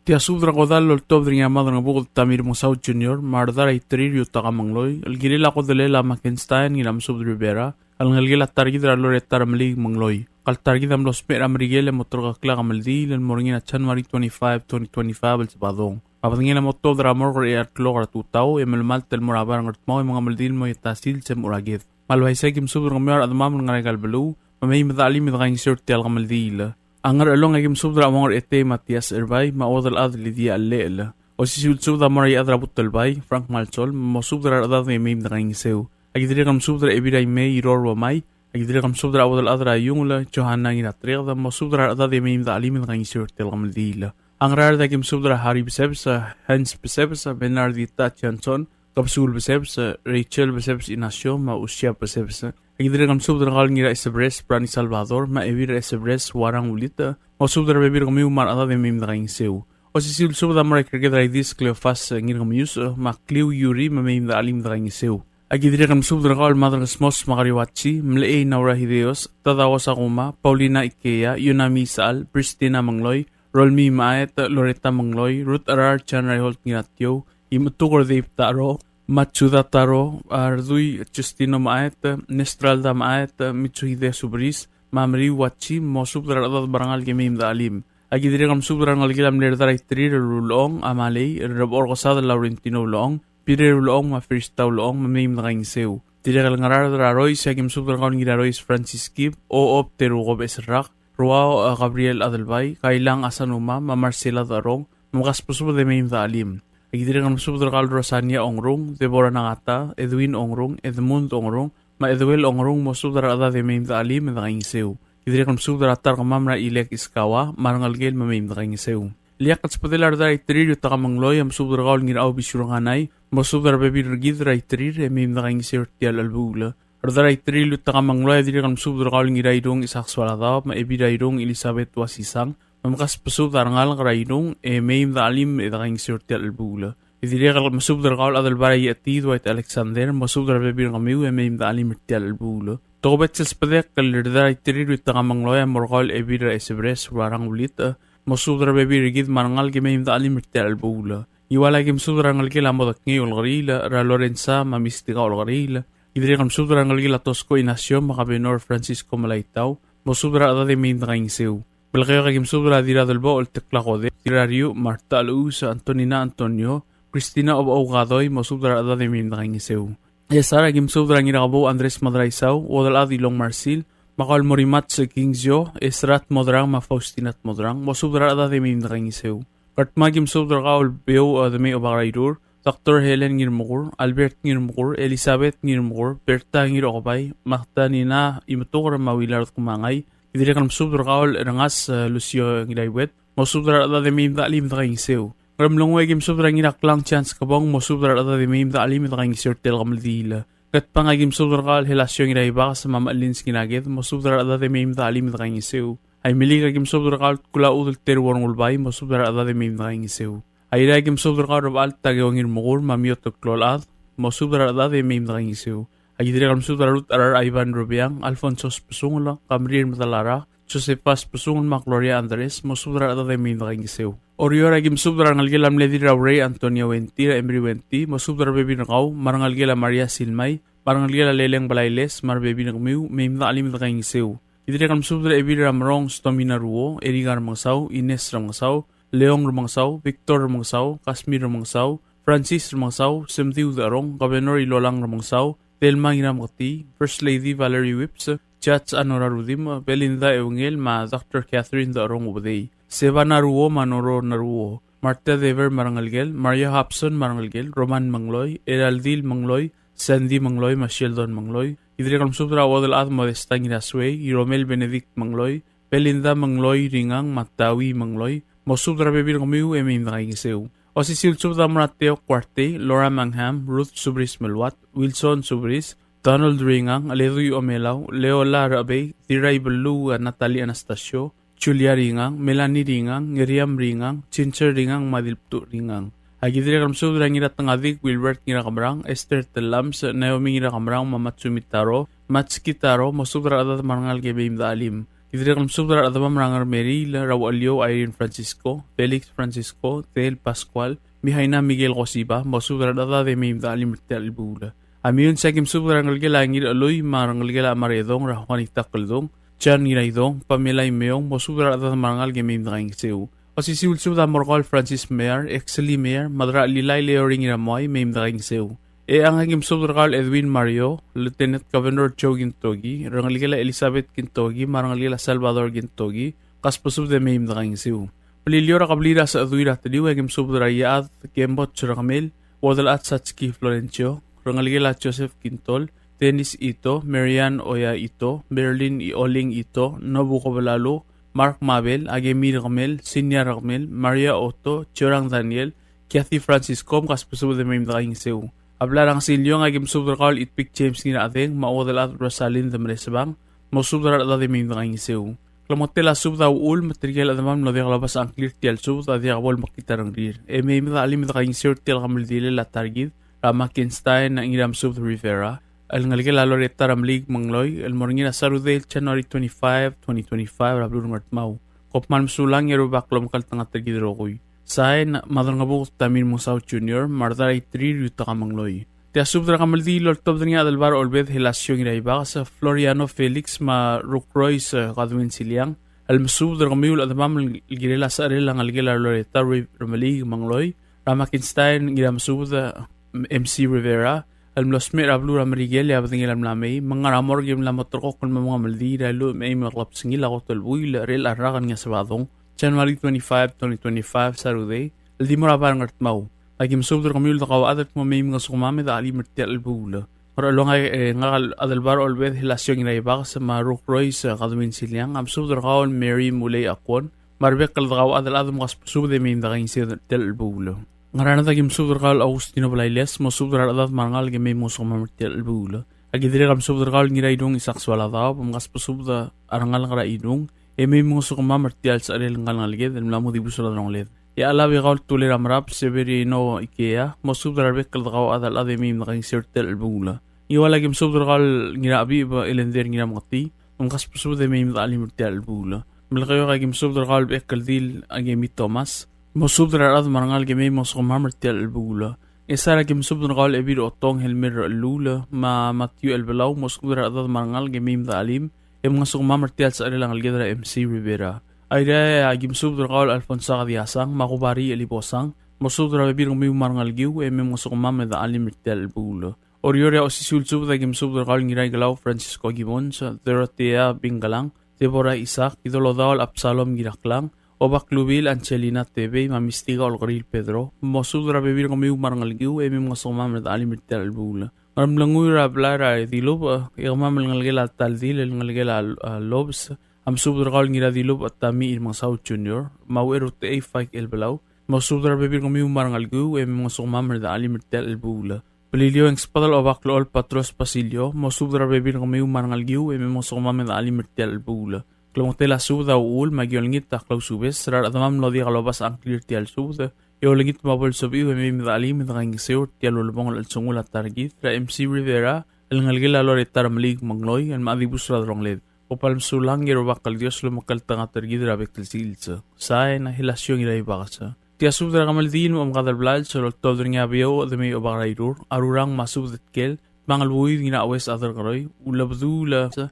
Tia subed er a kodall el oltobed er ngii a Madrengebuked Tamir Mengesau Junior, me a Rdar a Iterir Yutaka Mengloi, el kirel a kodellel a Mackenstein Ngiramesubed Rivera, el ngelekel a ta er kid er a Loretta Remeliik Mengloi. Ka el ta er kid a mlo smecher er a Merikel e mo terkakl a kemeldiil el mo er ngii er a January twenty-five, twenty twenty-five el Sebadong. A bedengel a mo tuobed er a morgue er a eai el klok er a tutau, e melemalt el mo er a bai er a Ngardmau e mengemeldiil el mo er a ta el sils e mo er a ked. Me a le uaisei e aki mesubed er kemiu a rechedemam el ngar er aika el beluu, me mei me de chelim e de kaingeseu er tia el kemeldiil. A Ngerchelong e aki mesubed er a Uong er a Etei Matias Erbai, me a Uodelchad Lydia Llechel. Osisiu el subed a mo er a Iechad er a Butelbai, Frank Malsol, mosubed er a rechedad e mei me de kaingeseu. Aki dirrek el mesubed er a Ebil er a Imei, Iror Uomai, aki dirrek el mesubed er a Uodelchad er a Iungel, Johanna Ngiratereked, mosubed er a rechedad e mei me de chelim e de kaingeseu er tia el kemeldiil. A Ngaraard e aki mesubed er a Harry Besebes, Hans Besebes, Bernardita Johnson, Kebesungel Besebes, Rachel Besebes Ignacio, me a Usia Besebes. Aki dirrek el mesubed er kau el Ngiraesebres, Brani Salvador, me a Ebil er a Esebres, Uarang Ulita, mosubed er a rebebil er kemiu me a rechedad e mei me de kaingeseu. Osisiu el subed a mo er a Ikerked er a Idis Cleofas Ngirkemius, me a Kliu Yuri, me mei me de chelim e de kaingeseu. Aki dirrek el mesubed er kau el Madrengesmos me a Kariuachi, Mlechei Naura Hideos, Tadao Sakuma, Paulina Ikeya, Yunami Isechal, Pristina Mengloi, Rolmii Maet, Loretta Mengloi, Ruth Cherar, John Reinhold Ngiratiou, Imetuker Dave Taro, Matsuda Taro, Ardui Justino Maet, Nestralda Maet, Mitsuhide Subris, me a Meriu Uachi, mosubed er a rechedad me a rengalek e mei me de chelim. Aki dirrek el mesubed er a rengelekel a mle Rdar a Iterir el Ulechong, Amalei, el Rebechor Kesadel Laurentino Ulechong, Pirer Ulechong, me a Firista Ulechong, me mei me de kaingeseu. Dirrek el Ngaraard er a Rois, e aki mesubed er kau el Ngirarois Francis Kib, Ochob Teruko Becheserrak, Ruau, a, Gabriel Adelbai, Kailang Asanuma, me a Marcela Darong, me mkasbesubed e mei me de chelim. Aki dirrek el mesubed er kau el Rosania Ongrung, Deborah Nagata, Edwin Ongrung, Edmund Ongrung, me a Eduel Ongrung, mosubed er a rechedad e mei me de chelim e de kaingeseu. Aki dirrek el mesubed er a ta er kemam er a Ilek Iskawa, me a rengelekel me mei me de kaingeseu. Ileakl el subedel a Rdar a Iterir Yutaka Mengloi, a mesubed er kau el Ngirau Bisiur Nganai, mosubed er a rebebil er kid er a Iterir e mei me de kaingeseu er tia el chelebuul. Rdar a Iterir Yutaka Mengloi, a dirrek el mesubed er kau el Ngirairung Isaac Sualadaob, me a Ebil er a Irung Elizabeth Uasisang, me mkasbesubed a rengalek er a Irung, e mei me de chelim e de kaingeseu er tia el chelebuul. E dirrek el mesubed er kau el Adelbai er a Iechetiid Dwight Alexander, mosubed er a rebebil er kemiu e mei me de chelim er tia el chelebuul. Tokubets el subedek el Rdar a Iterir Yutaka Mengloi a mo er kau el Ebil er a Esebres Uarang Ulitech, mosubed er a rebebil er kid me a rengalek e mei me de chelim er tia el chelebuul. Ngiwal e aki mesubed er a rengelekel a Modekngei Olkeriil, er a Lorenza me a Mistika Olkeriil. Aki dirrek el mesubed er a rengelekel a Tosko Inacio me a Kabenor Francisco Melaitau, mosubed er a rechedad e mei me de kaingeseu. Melekeok e aki mesubed er a Dirradelbochel Tekla Kode, Dirrariuch Marta Alus, Antonina Antonio, Christina Obechou Kadoi, mosubed er a rechedad e mei me de kaingeseu. Ngchesar e aki mesubed er a Ngirakebou Andres Madraisau, Uodelchad Ilong Marsil, me kau el Morimats Kingzio, Esrat Modrang me a Faustina Modrang, mosubed er a rechedad e mei me de kaingeseu. Ngardmau a ki mesubed er kau el Beouch, e, Demei Obak er a Irur, Doctor Helen Ngirmekur, Albert Ngirmekur, Elizabeth Ngirmekur, Berta Ngirokebai, Magdalena Imetuker me a Willard Kumangai. Ki dirrek el mesubed er kau el Erngas, e, Lucio Ngiraiuet, mosubed er a rechedad e mei me de chelim e de kaingeseu. Ngeremlengui a ki mesubed er a Ngiraklang Chance Kebong, mosubed er a rechedad e mei me de chelim e de kaingeseu er tia el kemeldiil. Ngatpang a ki mesubed er kau el Helasio Ngiraibakes me a Melins Ngiraked, mosubed er a rechedad e mei me de chelim e de kaingeseu. Aimeliik a ki mesubed er kau el Kulachudel Teruor Ngulbai, mosubed er a rechedad e mei me de kaingeseu. Airai a ki mesubed er kau el Rebechall Takeo Ngirmekur me a Miot el Kloulchad, mosubed er a rechedad e mei me de kaingeseu. A ki dirrek el mesubed er a Ruth Arar Ivan Rubiang, Alfonso Spesungel, Kamrir Medalara, Josephus Besungel me a Gloria Andres, mosubed er a rechedad e mei me de kaingeseu. Oreor a ki mesubed er a rengelekel a mle Dirraurei Antonia Wenti, er a Emery Wenti, mosubed er a rebebil er kau, me a rengelekel a Maria Silmai, me a rengelekel a Leleng Blailes, me a rebebil er kemiu, mei me de chelim e de kaingeseu. Ki dirrek el mesubed er a Ebil er a Merong Stomina Ruo, Erika Remengesau, Ines Remengesau, Leong Remengesau, Victor Remengesau, Kasmir Remengesau, Francis Remengesau, Semdiu Derong, Governor Ilolang Remengesau, Thelma Ngirameketii, First Lady Valerie Whipps, Judge Anora Rudimch, Belinda Eungel, me a Doctor Catherine Derong Ubedei, Seba Naruo me a Noro Naruo, Martha Dever me a rengelekel, Maria Hobson me a rengelekel, Roman Mengloi, Eraldil Mengloi, Sandy Mengloi, me a Sheldon Mengloi. Ki dirrek el mesubed er a Uodelchad Modesta Ngirasuei, Iromel Benedict Mengloi, Belinda Mengloi Ringang, me a Tawi Mengloi, mosubed er a rebebil er kemiu e mei me de kaingeseu. Osisiu el subed a mo er a Teo Kuartei, Laura Mangham, Ruth Subris Meluat, Wilson Subris, Donald Ringang, Ledui Omelau, Leola Rechebei, Dirraibeluu, a Natalie Anastasio, Julia Ringang, Melanie Ringang, Ngeriam Ringang, Ginger Ringang, me a Dilbtuch Ringang. A ki dirrek el mesubed er a Ngiratengadik Wilbert Ngirakemerang, Esther Telams, Naomi Ngirakemerang, me a Matsumi Taro, Matsuki Taro, mosubed er a rechedad me a rengalek e mei me de chelim. Ki dirrek el mesubed er a rechedemam er a Ngermeriil, er a Ucheliou Irene Francisco, Felix Francisco, Tel Pascual, Mihaina Miguel Kosiba, mosubed er a rechedad e mei me de chelim er tia el chelebuul. A Meyuns a ki mesubed er a rengelekel a Ngirchelui me a rengelekel a Maredong er a Juanita Keldong, John Ngiraidong, Pamela Imeong, mosubed er a rechedad me a rengalek e mei me de kaingeseu. Osisiu el subed a mo er kau el Francis Meyer, Exley Meyer, me a Drachelilai Leoring Iramoai, mei me de kaingeseu. Echang a ki mesubed er kau el Edwin Mario, Lieutenant Governor Joe Kintoki, rengelekel a Elizabeth Kintoki, me a rengelekel a Salvador Kintoki, kasbesubed e mei me de kaingeseu. Beliliou er a kebliil er a Secheduir a Teliu a ki mesubed er a Iechad Kemboch Rekemel, Uodelchad Satski Florencio, rengelekel a Joseph Kintol, Dennis Ito, Marian Oya Ito, Berlin Oling Ito, Nobu Kobelalo, Mark Mabel, Akemi Rekemel, Sinia Rekemel, Maria Otto, Jorang Daniel, Kathy Francisco, me kasbesubed e mei me de kaingeseu. A blai er a Ngesiliong a ki mesubed er kau el Itpik James Ngirachedeng, me a Uodelchad Rosalind Meresebang, mosubed er a rechedad e mei me de kaingeseu. Klemotel a subed a uchul me tirke el chedemam el mlo diak lobes a ngklir tia el subed a diak bo lemekngit a rengrir. E mei me de chelim e de kaingeseu er tia el kemeldilel a ta er kid er a Mackenstein Ngiramesubed Rivera el ngelekel a Loretta Remeliik Mengloi el mo er ngii er a Saturday, January twenty-five, twenty twenty-five, er a beluu er Ngardmau. Kom kmal mesulang e a Rubak a lomekngeltengat er kid el rokui. Sain, Madrangebuked Tamir Mengesau Junior, me a Rdaraitrir Yutaka Mengloi. Tia subed er a kemeldiil el oltobed er ngii a Adelbai er a Olbed Helasio Ngiraibakes, Floriano Felix, me a Rukrois, e, Godwin Siliang, el mesubed er kemiu el chedemam el kirel a secherel a ngelekel a Loretta Re-, Remeliik Mengloi, er a Mackenstein Ngiramesubed, e, M C Rivera, el mlo smecher er a beluu er a Merikel e a bedengel a mla mei, me ng ngar er a morgue e mla mo terrekokl el mo mengemeldiil er a lluich me a eim el klebesengil a kot el buil er chelecha el rak er ngii a Sebadong, January twenty-five, twenty twenty-five, Saturday, el di mo er a bai er Ngardmau. A ki mesubed er kemiu el dekauchad el kmo mei mngesukemam e de chelim er tia el chelebuul. Ngerchelong, e, ngak el Adelbai er a Olbed Helasio Ngiraibakes me a Rukrois, e, Godwin Siliang, a mesubed er kau el Mary Mulei Akwon, me a rebek el dekauchad el chad me kasbesubed e mei me de kaingeseu er tia el chelebuul. Ngaraard a ki mesubed er kau el Augustino Blailes, mosubed er a rechedad me a rengalek e mei mngesukemam er tia el chelebuul. A ki dirrek el mesubed er kau el Ngiraidung Isaac Soaladaob, me kasbesubed a rengalek er a Idung, e mei mngesukemam er tia el secherel ngka el ngeleked el mla mo dibus er a delongeled. E a Chelab e kau el Tulel er a Merab, Severino Ikea, mosubed er a rebek el dekauchad el chad e mei me de kaingeseu er tia el chelebuul. Ngiwal a ki mesubed er kau el Ngirachebib Elender Ngirameketii, me kasbesubed e mei me de chelim er tia el chelebuul. Melekeok a ki mesubed er kau el Bechekeldil Akemi Thomas, mosubed er a rechad me a rengalek e mei mngesukemam er tia el chelebuul. Ngchesar a ki mesubed er kau el Ebil Otong Helmer Rechelluul, me a Matthew Elbelau, mosubed er a rechedad me a rengalek e mei me de chelim, e mngesukemam er tia el secherel a ngeleked er a M C Rivera. Airai a ki mesubed er kau el Alfonso Kadiasang, me a Kubari Elibosang, mosubed er a rebebil er kemiu me a rengelekiu, e mei mngesukemam e de chelim er tia el chelebuul. Oreor e a osisiu el subed a ki mesubed er kau el Ngiraikelau Francisco Gibbons, Dorothea Bingelang, Deborah Isaac, Idolodaol Absalom Ngiraklang, Obak Lubil Angelina Tebei, me a Mistika Olkeriil Pedro, mosubed er a rebebil er kemiu me a rengelekiu, e mei mngesukemam er a chelim er tia el chelebuul. Ngeremlengui er a blai er a Dilubech, e kemam el ngelekel a Taldil, el ngelekel a, a Lobes, a mesubed er kau el Ngiradilubech Tamiich Remengesau Junior, me a Ucherutechei Faik Elbelau, mosubed er a rebebil er kemiu me a rengelekiu, e mei mngesukemam er a chelim er tia el chelebuul. Beliliou e ng sbedel Obak Lechol Patros Basilio, mosubed er a rebebil er kemiu me a rengelekiu, e mei mngesukemam er a chelim er tia el chelebuul. Klemengetel a subed a uchul me aki olengit a klausubes er a rechedemam el mlo diak lobes a ngklir er tia el subed, e olengit me bo lsebechiu e mei me de chelim e de kaingeseu er tia el ulebongel el chelsengul a ta er kid er a M C Rivera, el ngelekel a Loretta Remeliik Mengloi, el mla dibus er a delongeled. Kom kmal mesulang e a Rubak el Dios a lomekngeltengat er kid er a bek el sils. Sain, a Hilasion Ngiraibakes. Tia subed er a kemeldiil me a omekad el blals el oltobed er ngii a Beouch Demei Obak er a Irur, a Rurang me a Subed Tkel, Tmangelbuid Ngiraues Aderkeroi, Ulebedul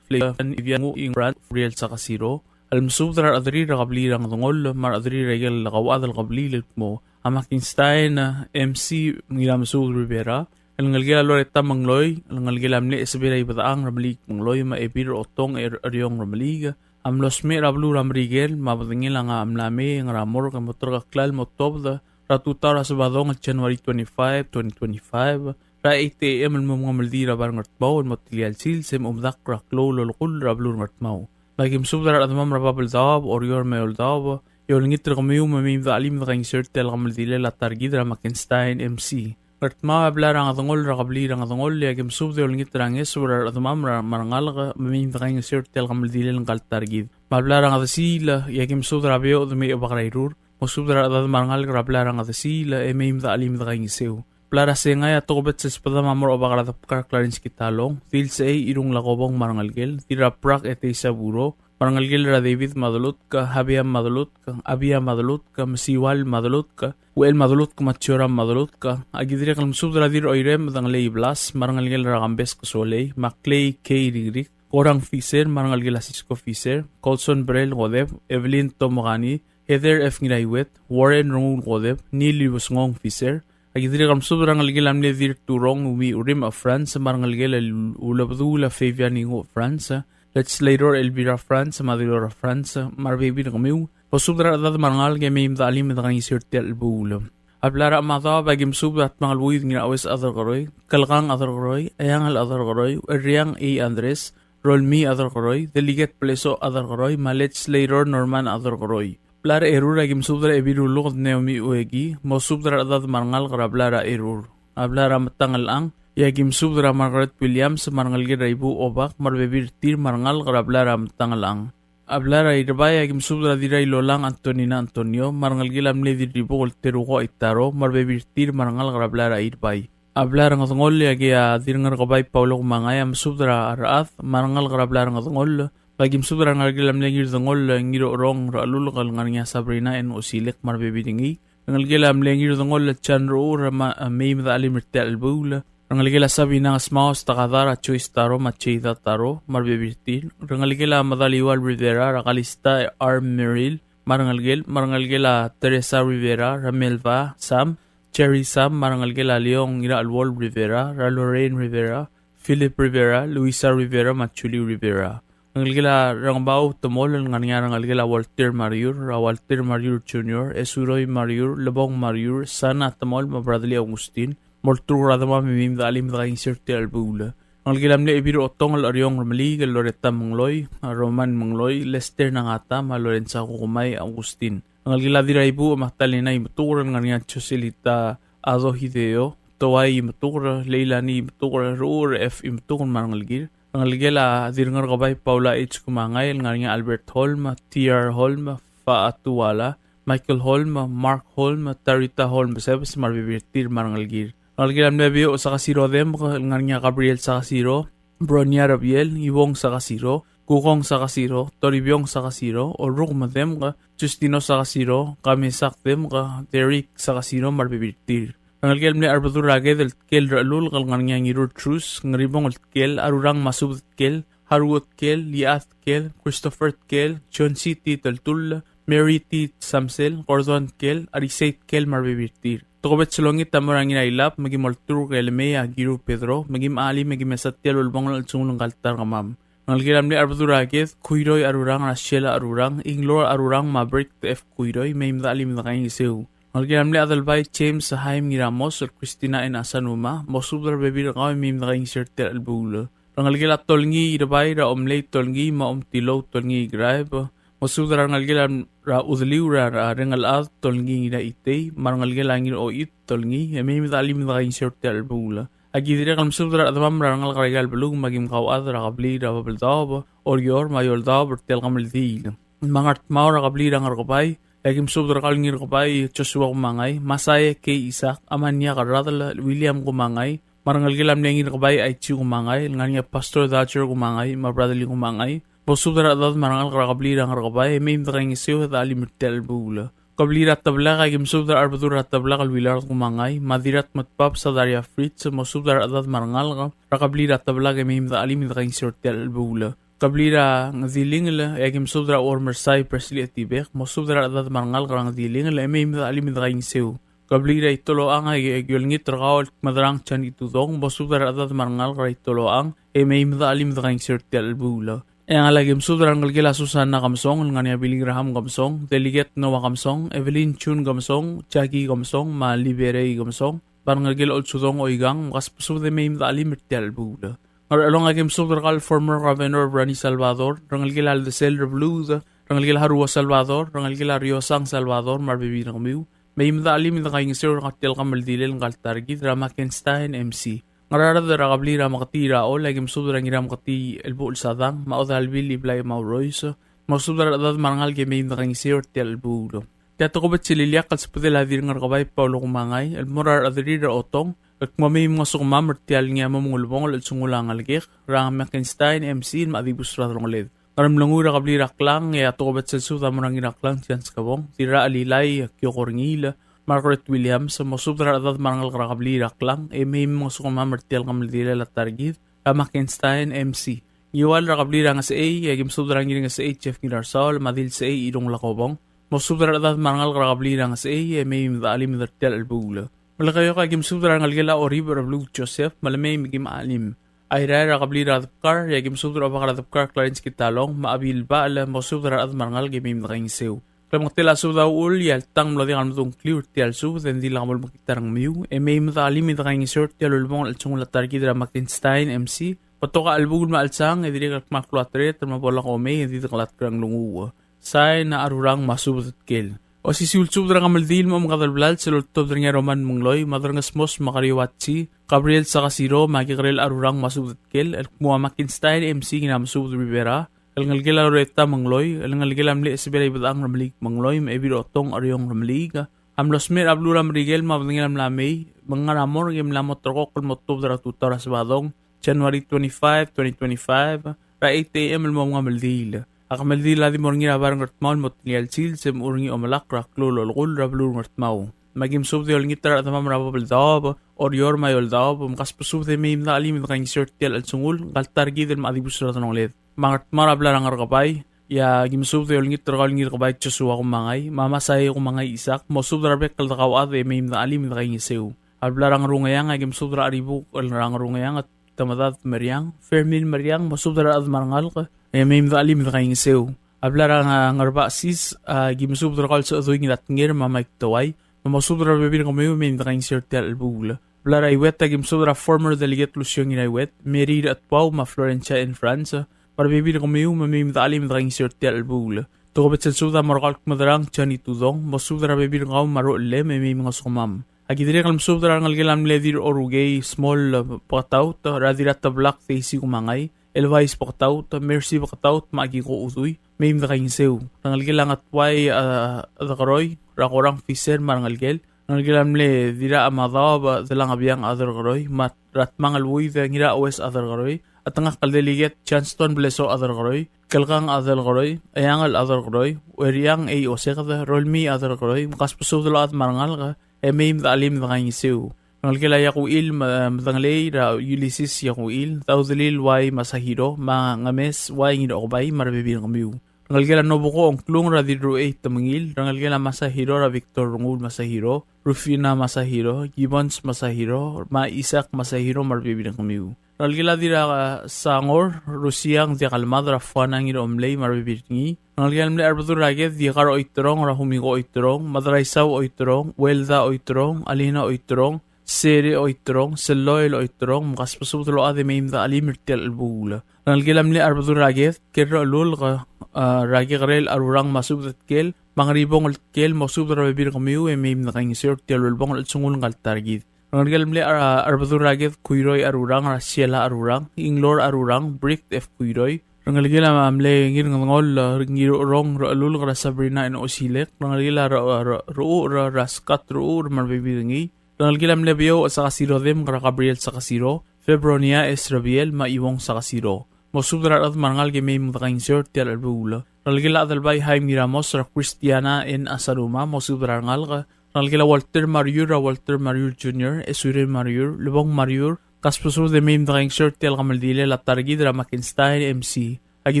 Flevan Ibiangu Ingbrand Furiel Sakasiro, el mesubed er a rechederir er a kebliil er a Ngedengoll, me a rechederir er a ikel kauchad el kebliil el kmo a Mackenstein, M C Ngiramesubed Rivera, el ngelekel a Loretta Mengloi, el ngelekel a mle Esebei er a Ibedechang Remeliik Mengloi, me a Ebil er Otong er Eriong Remeliik, a mlo smecher er a beluu er a Merikel, me a bedengel a ngar er a mla mei e ngera morgue e mo terkeklel el mo tuobed er a tutau er a Sebadong el January twenty-five, twenty twenty-five, er a eight A M el mo mengemeldiil er a bar er a Ngardmau el mo telia el sils e mo medakl er a klou el olekull er a beluu er a Ngardmau. Me aki mesubed er a rechedemam er a Babeldaob, Oreor me a Eouldaob, e olengit er kemiu me mei me de chelim e de kaingeseu er tia el kemeldilel a ta er kid er a Mackenstein M C. Ngardmau, a blai er a Ngedengoll er a kebliil er a Ngedengoll, e aki mesubed e olengit er a ngeso er a rechedemam er a, me a rengalek, me mei me de kaingeseu er tia el kemeldilel ngka el ta er kid. Me a blai er a Ngedesiil, e aki mesubed er a Beouch Demei Obak er a Irur, mosubed er a rechedad me a rengalek er a blai er a Ngedesiil, e mei me de chelim e de kaingeseu. Blai er a Sengai, a tokubets el sbedam a mo er a Obak er a Debkar Clarence Kitalong, Dilsechei Irung Lakobong me a rengelekel, Dirrabrak Etei Saburo, me a rengelekel er a David Madelutk, Javier Madelutk, Abia Madelutk, Mesiual Madelutk, Uchel Madelutk, me a Joram Madelutk. Aki dirrek el mesubed er a Dirroirem Dengelei Blas, me a rengelekel er a Kambes Kesolei, me a Clay K. Rikrik, Korang Fisher, me a rengelekel a Cisco Fisher, Colson Brel Kodep, Evelyn Tomokani, Heather F. Ngiraiwet, Warren Rengul Kodep, Neil Ibesngong Fisher. Aki dirrek el mesubed er a rengelekel a mle Dirturong Umi Urim of France, me a rengelekel a Ulebedul a Fabian Ingo France, Legislator Elvira France, me a Delora France, me a rebebil er kemiu. Mosubed er a rechedad me a rengalek e mei me de chelim e de kaingeseu er tia el chelebuul. A blai er a Madaob, aki mesubed er a Tmangelbuid Ngiraues Aderkeroi, Kelkang Aderkeroi, Eangel Aderkeroi, Eriang E. Andres, Rolmii Aderkeroi, Delegate Blesoch Aderkeroi, me a Legislator Norman Aderkeroi. Blai er a Erur, aki mesubed er a Ebil Uluked Naomi Ueki, mosubed er a rechedad me a rengalek er a blai er a Erur. A blai er a Metangelchang, e aki mesubed er a Margaret Williams, me a rengelekel er a Ibuuch Obak, me a rebebil er tir me a rengalek er a blai er a Metangelchang. A blai er a Irbai, aki mesubed er a Dirrailolang Antonina Antonio, me a rengelekel a mle Dirribuk el Teruko Itaro, me a rebebil er tir me a rengalek er a blai er a Irbai. A blai er a Ngedengoll, e aki a Dirngerkebai Paulo Kumangai, a mesubed er a rechad me a rengalek er a blai er a Ngedengoll. Me aki mesubed er a rengelekel a mle Ngirdengoll Ngirorong Rechelulk el ngar er ngii a Sabrina N. Osilek me a rebebil er ngii. Rengelekel a mle Ngirdengoll Chan Ruur, me a, mei me de chelim er tia el chelebuul. Rengelekel a Sabina Ngesmaos Takadar, a Joyce Taro, me a Jada Taro, me a rebebil er tir. Rengelekel a Medaliual Rivera, er a Kalista R. Merrill, me a rengelekel, me a rengelekel a Teresa Rivera, er a Melva Sam, Cherry Sam, me a rengelekel a Leong Ngiracheluol Rivera, er a Lorraine Rivera, Philip Rivera, Luisa Rivera, me a Julie Rivera. Rengelekel a Rengebau Temol, el ngar er ngii a rengelekel a Walter Mariur, er a Walter Mariur Junior, Esuroi Mariur, Lebong Mariur, Sana Temol, me a Bradley Augustin, molturk er a demam e mei me de chelim e de kaingeseu er tia el chelebuul. Rengelekel a mle Ebil Otong el Eriong Remeliik, el Loretta Mengloi, a Roman Mengloi, Lester Nangata, me a Lorenza Kukumai Augustin. Rengelekel a Dirraibuuch Magdalena Imetuker, el ngar er ngii a Joselita Ado Hideo, Toai Imetuker, Leilani Imetuker, Ruur F. Imetuker me a rengelekir. Rengelekel a Dirngerkebai Paula H. Kumangai, el ngar er ngii a Albert Holm, T R Holm, Faatuala, Michael Holm, Mark Holm, Tarita Holm Sebes, me a rebebil er tir me a rengelekir. Rengelekel a mle Beouch Sakasiro Demk, el ngar er ngii a Gabriel Sakasiro, Bronia Rabiel, Iwong Sakasiro, Kukong Sakasiro, Toribiong Sakasiro, Oruk Medemk, Justino Sakasiro, Kamisak Demk, Derek Sakasiro, me a rebebil er tir. Rengelekel a mle Arbedul er a Ked el Tkel Rechelulk, el ngar er ngii a Ngirur Trus, Ngeribong el Tkel, Arurang me a Subed Tkel, Haruo Tkel, Liad Tkel, Christopher Tkel, John C. T. Teltull, Mary T. Samsel, Gordon Tkel, Arisei Tkel, me a rebebil er tir. Tokubets el olengit a mo er a Ngirailab, me ki molturk e le mei a Kiru Pedro, me ki mechelii, me ki mesa tia el ulebongel el chelsengul ngka el ta er kemam. Rengelekel a mle Arbedul er a Ked, Kuiroi Arurang, er a Sheila Arurang, Inglor Arurang, me a Brick F. Kuiroi, mei me de chelim e de kaingeseu. Rengelekel a mle Adelbai James Haim Ngiramos, el Christina N. Asanuma, mosubed er a rebebil er kau e mei me de kaingeseu er tia el chelebuul. Rengelekel a Tolngii Irebai, er a Omlei Tolngii, me a Omtilou Tolngii Graib, mosubed er a rengelekel a Udeliu er a Rengelchad Tolngii Ngiraitei, me a rengelekel a Ngirochit Tolngii, e mei me de chelim e de kaingeseu er tia el chelebuul. Aki dirrek el mesubed er a rechedemam er a rengalek er aika el beluu, me aki mkauchad er a kebliil er a Babeldaob, Oreor, me a Eouldaob er tia el kemeldiil. Me a Ngardmau er a kebliil er a Ngerkebai, e aki mesubed er kau el Ngirkebai Joshua Kumangai, Masae K. Isaac, Amania Kerradel, William Kumangai, me a rengelekel a mle Ngirkebai Aichi Kumangai, el ngar er ngii a Pastor Thatcher Kumangai, me a Bradley Kumangai, mosubed er a rechedad me a rengalek er a kebliil er a Ngerkebai, e mei me de kaingeseu e de chelim er tia el chelebuul. Kebliil er a Teblak, aki mesubed er a Arbedul er a Teblak el Willard Kumangai, me a Dirratmetbab Sadaria Fritz, mosubed er a rechedad me a rengalek er a kebliil er a Teblak e mei me de chelim e de kaingeseu er tia el chelebuul. Kebliil er a Ngedilingel, e aki mesubed er a Uormersai Presley Etibek, mosubed er a rechedad me a rengalek er a Ngedilingel e mei me de chelim e de kaingeseu. Kebliil er a Itolochang, e aki olengit er kau el Kmedrang Johnny Tudong, mosubed er a rechedad me a rengalek er a Itolochang e mei me de chelim e de kaingeseu er tia el chelebuul. E ngak a ki mesubed er a rengelekel a Susana Kemesong, el ngar er ngii a Billy Graham Kemesong, Delegate Noah Kemesong, Evelyn Chun Kemesong, Jackie Kemesong, me a Liberei Kemesong, me a rengelekel a Olsudong Oikang, me kasbesubed e mei me de chelim er tia el chelebuul. Ngerchelong, a ki mesubed er kau el former Governor Brani Salvador, rengelekel a Aldesel Rebluud, rengelekel a Haruo Salvador, rengelekel a Riosang Salvador, me a rebebil er kemiu, mei me de chelim e de kaingeseu er tia el kemeldilel ngka el ta er kid er a Mackenstein M C. Ngaraard er a kebliil er a Meketii er a Chol, a ki mesubed er a Ngirameketii Elbuchel Sadang, me a Odalbil Iblai Maurois, mosubed er a rechedad me a rengalek e mei me de kaingeseu er tia el chelebuul. Tia tokubets el ileakl el subedel a Dirngerkebai Paulo Kumangai el mo er a rechederir er a Otong, el kmo mei mngesukemam er tia el ngii a mo ulebongel el chelsengul a ngelekek er a Mackenstein M C el mla dibus er a delongeled. Ngeremlengui er a kebliil er a Klang, e a tokubets el subed a mo er a Ngiraklang Chance Kebong, Dirrachelilai Kioko Rengiil, Margaret Williams, mosubed er a rechedad me a rengalek er a kebliil er a Klang, e mei mngesukemam er tia el kemeldilel a ta er kid er a Mackenstein M C. Ngiwal er a kebliil er a Ngesechei, e a ki mesubed er a Ngirengesechei Jeff Ngirarsaol, me a Dilsechei Irung Lakobong, mosubed er a rechedad me a rengalek er a kebliil er a Ngesechei, e mei me de chelim er tia el chelebuul. Melekeok, a ki mesubed er a rengelekel a Oribech Rebluud Joseph, me le mei me kim chelim. Airai er a kebliil er a Debkar, e a ki mesubed er a Obak er a Debkar Clarence Kitalong, me a Abil Bachel, mosubed er a rechedad me a rengalek e mei me de kaingeseu. Klemengetel a subed a uchul, e a le tang mlo diak el medung kliu er tia el subed, e ng di lak bo lemekngit a rengmiu, e mei me de chelim e de kaingeseu er tia el ulebongel el chelsengul a ta er kid er a Mackenstein M C, betok a chelebuul me a chelsang, e dirrek el kmal klou a tereter me a bo lak omei, e di dekelatk er a nglunguuch. Sain a Arurang me a Subedetkel. Osisiu el subed er a kemeldiil me a omengades el blals el oltobed er ngii a Roman Mengloi, me a Derrengesmos me a Kariuatsi, Gabriel Sakasiro, me a Kekerel Arurang me a Subedetkel, el kmo a Mackenstein M C Ngirasubed Rivera, el ngelekel a Loretta Mengloi, el ngelekel a mle Chesebel a Ibedechang Remeliik Mengloi, me a Ebil Otong Eriong Remeliik, a mlo smecher er a beluu er a Merikel me a bedengel a mla mei, me ng ngar er a morgue e mla mo terrekokl el mo tuobed er a tutau er a Sebadong, January twenty-five, twenty twenty-five, er a eight A M el mo mengemeldiil. A kemeldiil a di mo er ngii er a bai er a Ngardmau el mo telial sils e mo er ngii a omelakl er a klou el olekull er a beluu er a Ngardmau. Me a ki mesubed e olengit er a rechedemam er a Babeldaob, Oreor me a Eouldaob, me kasbesubed e mei me de chelim e de kaingeseu er tia el chelsengul ngka el ta er kid el mla dibus er a delongeled. Me a Ngardmau er a blai er a Ngerkebai, e a ki mesubed e olengit er kau el Ngirkebai Joshua Kumangai, me a Masai Kumangai Isaac, mosubed er a rebek el dekauchad e mei me de chelim e de kaingeseu. A blai er a Ngerungeang, a ki mesubed er a Cheribuk el Ngerungeang, Temedad Meriang, Fermin Meriang, mosubed er a rechedad me a rengalek, e mei me de chelim e de kaingeseu. A blai er a Ngerbasis, a ki mesubed er kau el Sechedui Ngiratnger me a Mike Towai, me mosubed er a rebebil er kemiu e mei me de kaingeseu er tia el chelebuul. Blai er a Iuet, a ki mesubed er a former delegate Lucio Ngiraiuet, Mary Retbau me a Florencia N. France, me a rebebil er kemiu me mei me de chelim e de kaingeseu er tia el chelebuul. Tokubets el subed a mo er kau el Kmedrang Johnny Tudong, mosubed er a rebebil er kau me a ruchellem e mei mngesukemam. A ki dirrek el mesubed er a rengelekel a mle Dirrorukei Small, e, Beketaut, er a Dirrateblak Daisy Kumangai, Elvais Beketaut, Mercy Beketaut, me a Kiko Udui, mei me de kaingeseu. Rengelekel a Ngetuai, e, Dekeroi, er a Korang Fisher me a rengelekel, rengelekel a mle Dirrachemadaob, e, Delangebiang Aderkeroi, me a Ratmang el Uid, e, Ngiraues Aderkeroi, a Tengakl el Delegate Johnston Blesoch Aderkeroi, Kelkang Aderkeroi, Eangel Aderkeroi, Ueriang Ei Oseked, Rolmii Aderkeroi, me kasbesubed el ochad me a rengalek, e mei me de chelim e de kaingeseu. Rengelekel a Iakuchil me, Medengelei er a Ulysses Iakuchil, Daudelil Uai Masahiro, me a Ngemes Uai Ngirokebai, me a rebebil er kemiu. Rengelekel a Nobuko Ongklung er a Dirruei Temengil, rengelekel a Masahiro er a Victor Rengul Masahiro, Rufina Masahiro, Gibbons Masahiro, me a Isaac Masahiro me a rebebil er kemiu. Rengelekel a Dirrasangor, Rusiang Diakalmad er a Fuanang Ngiromlei me a rebebil er ngii. Rengelekel a mle Arbedul er a Ked, Diekar Oiterong er a Humiko Oiterong, Madraisau Oiterong, Welda Oiterong, Alina Oiterong, Sere Oiterong, Seloel Oiterong, me kasbesubed el ochad e mei me de chelim er tia el chelebuul. Rengelekel a mle Arbedul er a Ked, Kerro Lulk, a, er a Kekerel Arurang me a Subed Tkel, me a Ngeribong el Tkel, mosubed er a rebebil er kemiu e mei me de kaingeseu er tia el ulebongel el chelsengul ngka el ta er kid. Rengelekel a mle Ar-, Arbedul er a Ked, Kuiroi Arurang, er a Siela Arurang, Inglor Arurang, Brict F. Kuiroi. Rengelekel a mle Ngirngedengoll, Ngirurong, Rechelulk er a Sabrina N. Osilek. Rengelekel a Re-, Re-, Rechucher er a Scott Rechucher me a rebebil er ngii. Rengelekel a mle Beouch Sakasiro Demk er a Gabriel Sakasiro, Febronia S. Rebiel, me a Iuong Sakasiro. Mosubed er a rechad me a rengalek e mei me de kaingeseu er tia el chelebuul. Rengelekel a Adelbai Haim Ngiramos er a Christiana N. Asaruma, mosubed er a rengalek. Rengelekel a Walter Mariur er a Walter Mariur Junior, Esure Mariur, Lebong Mariur, kasbesubed e mei me de kaingeseu er tia el kemeldilel a ta er kid er a Mackenstein M C. Aki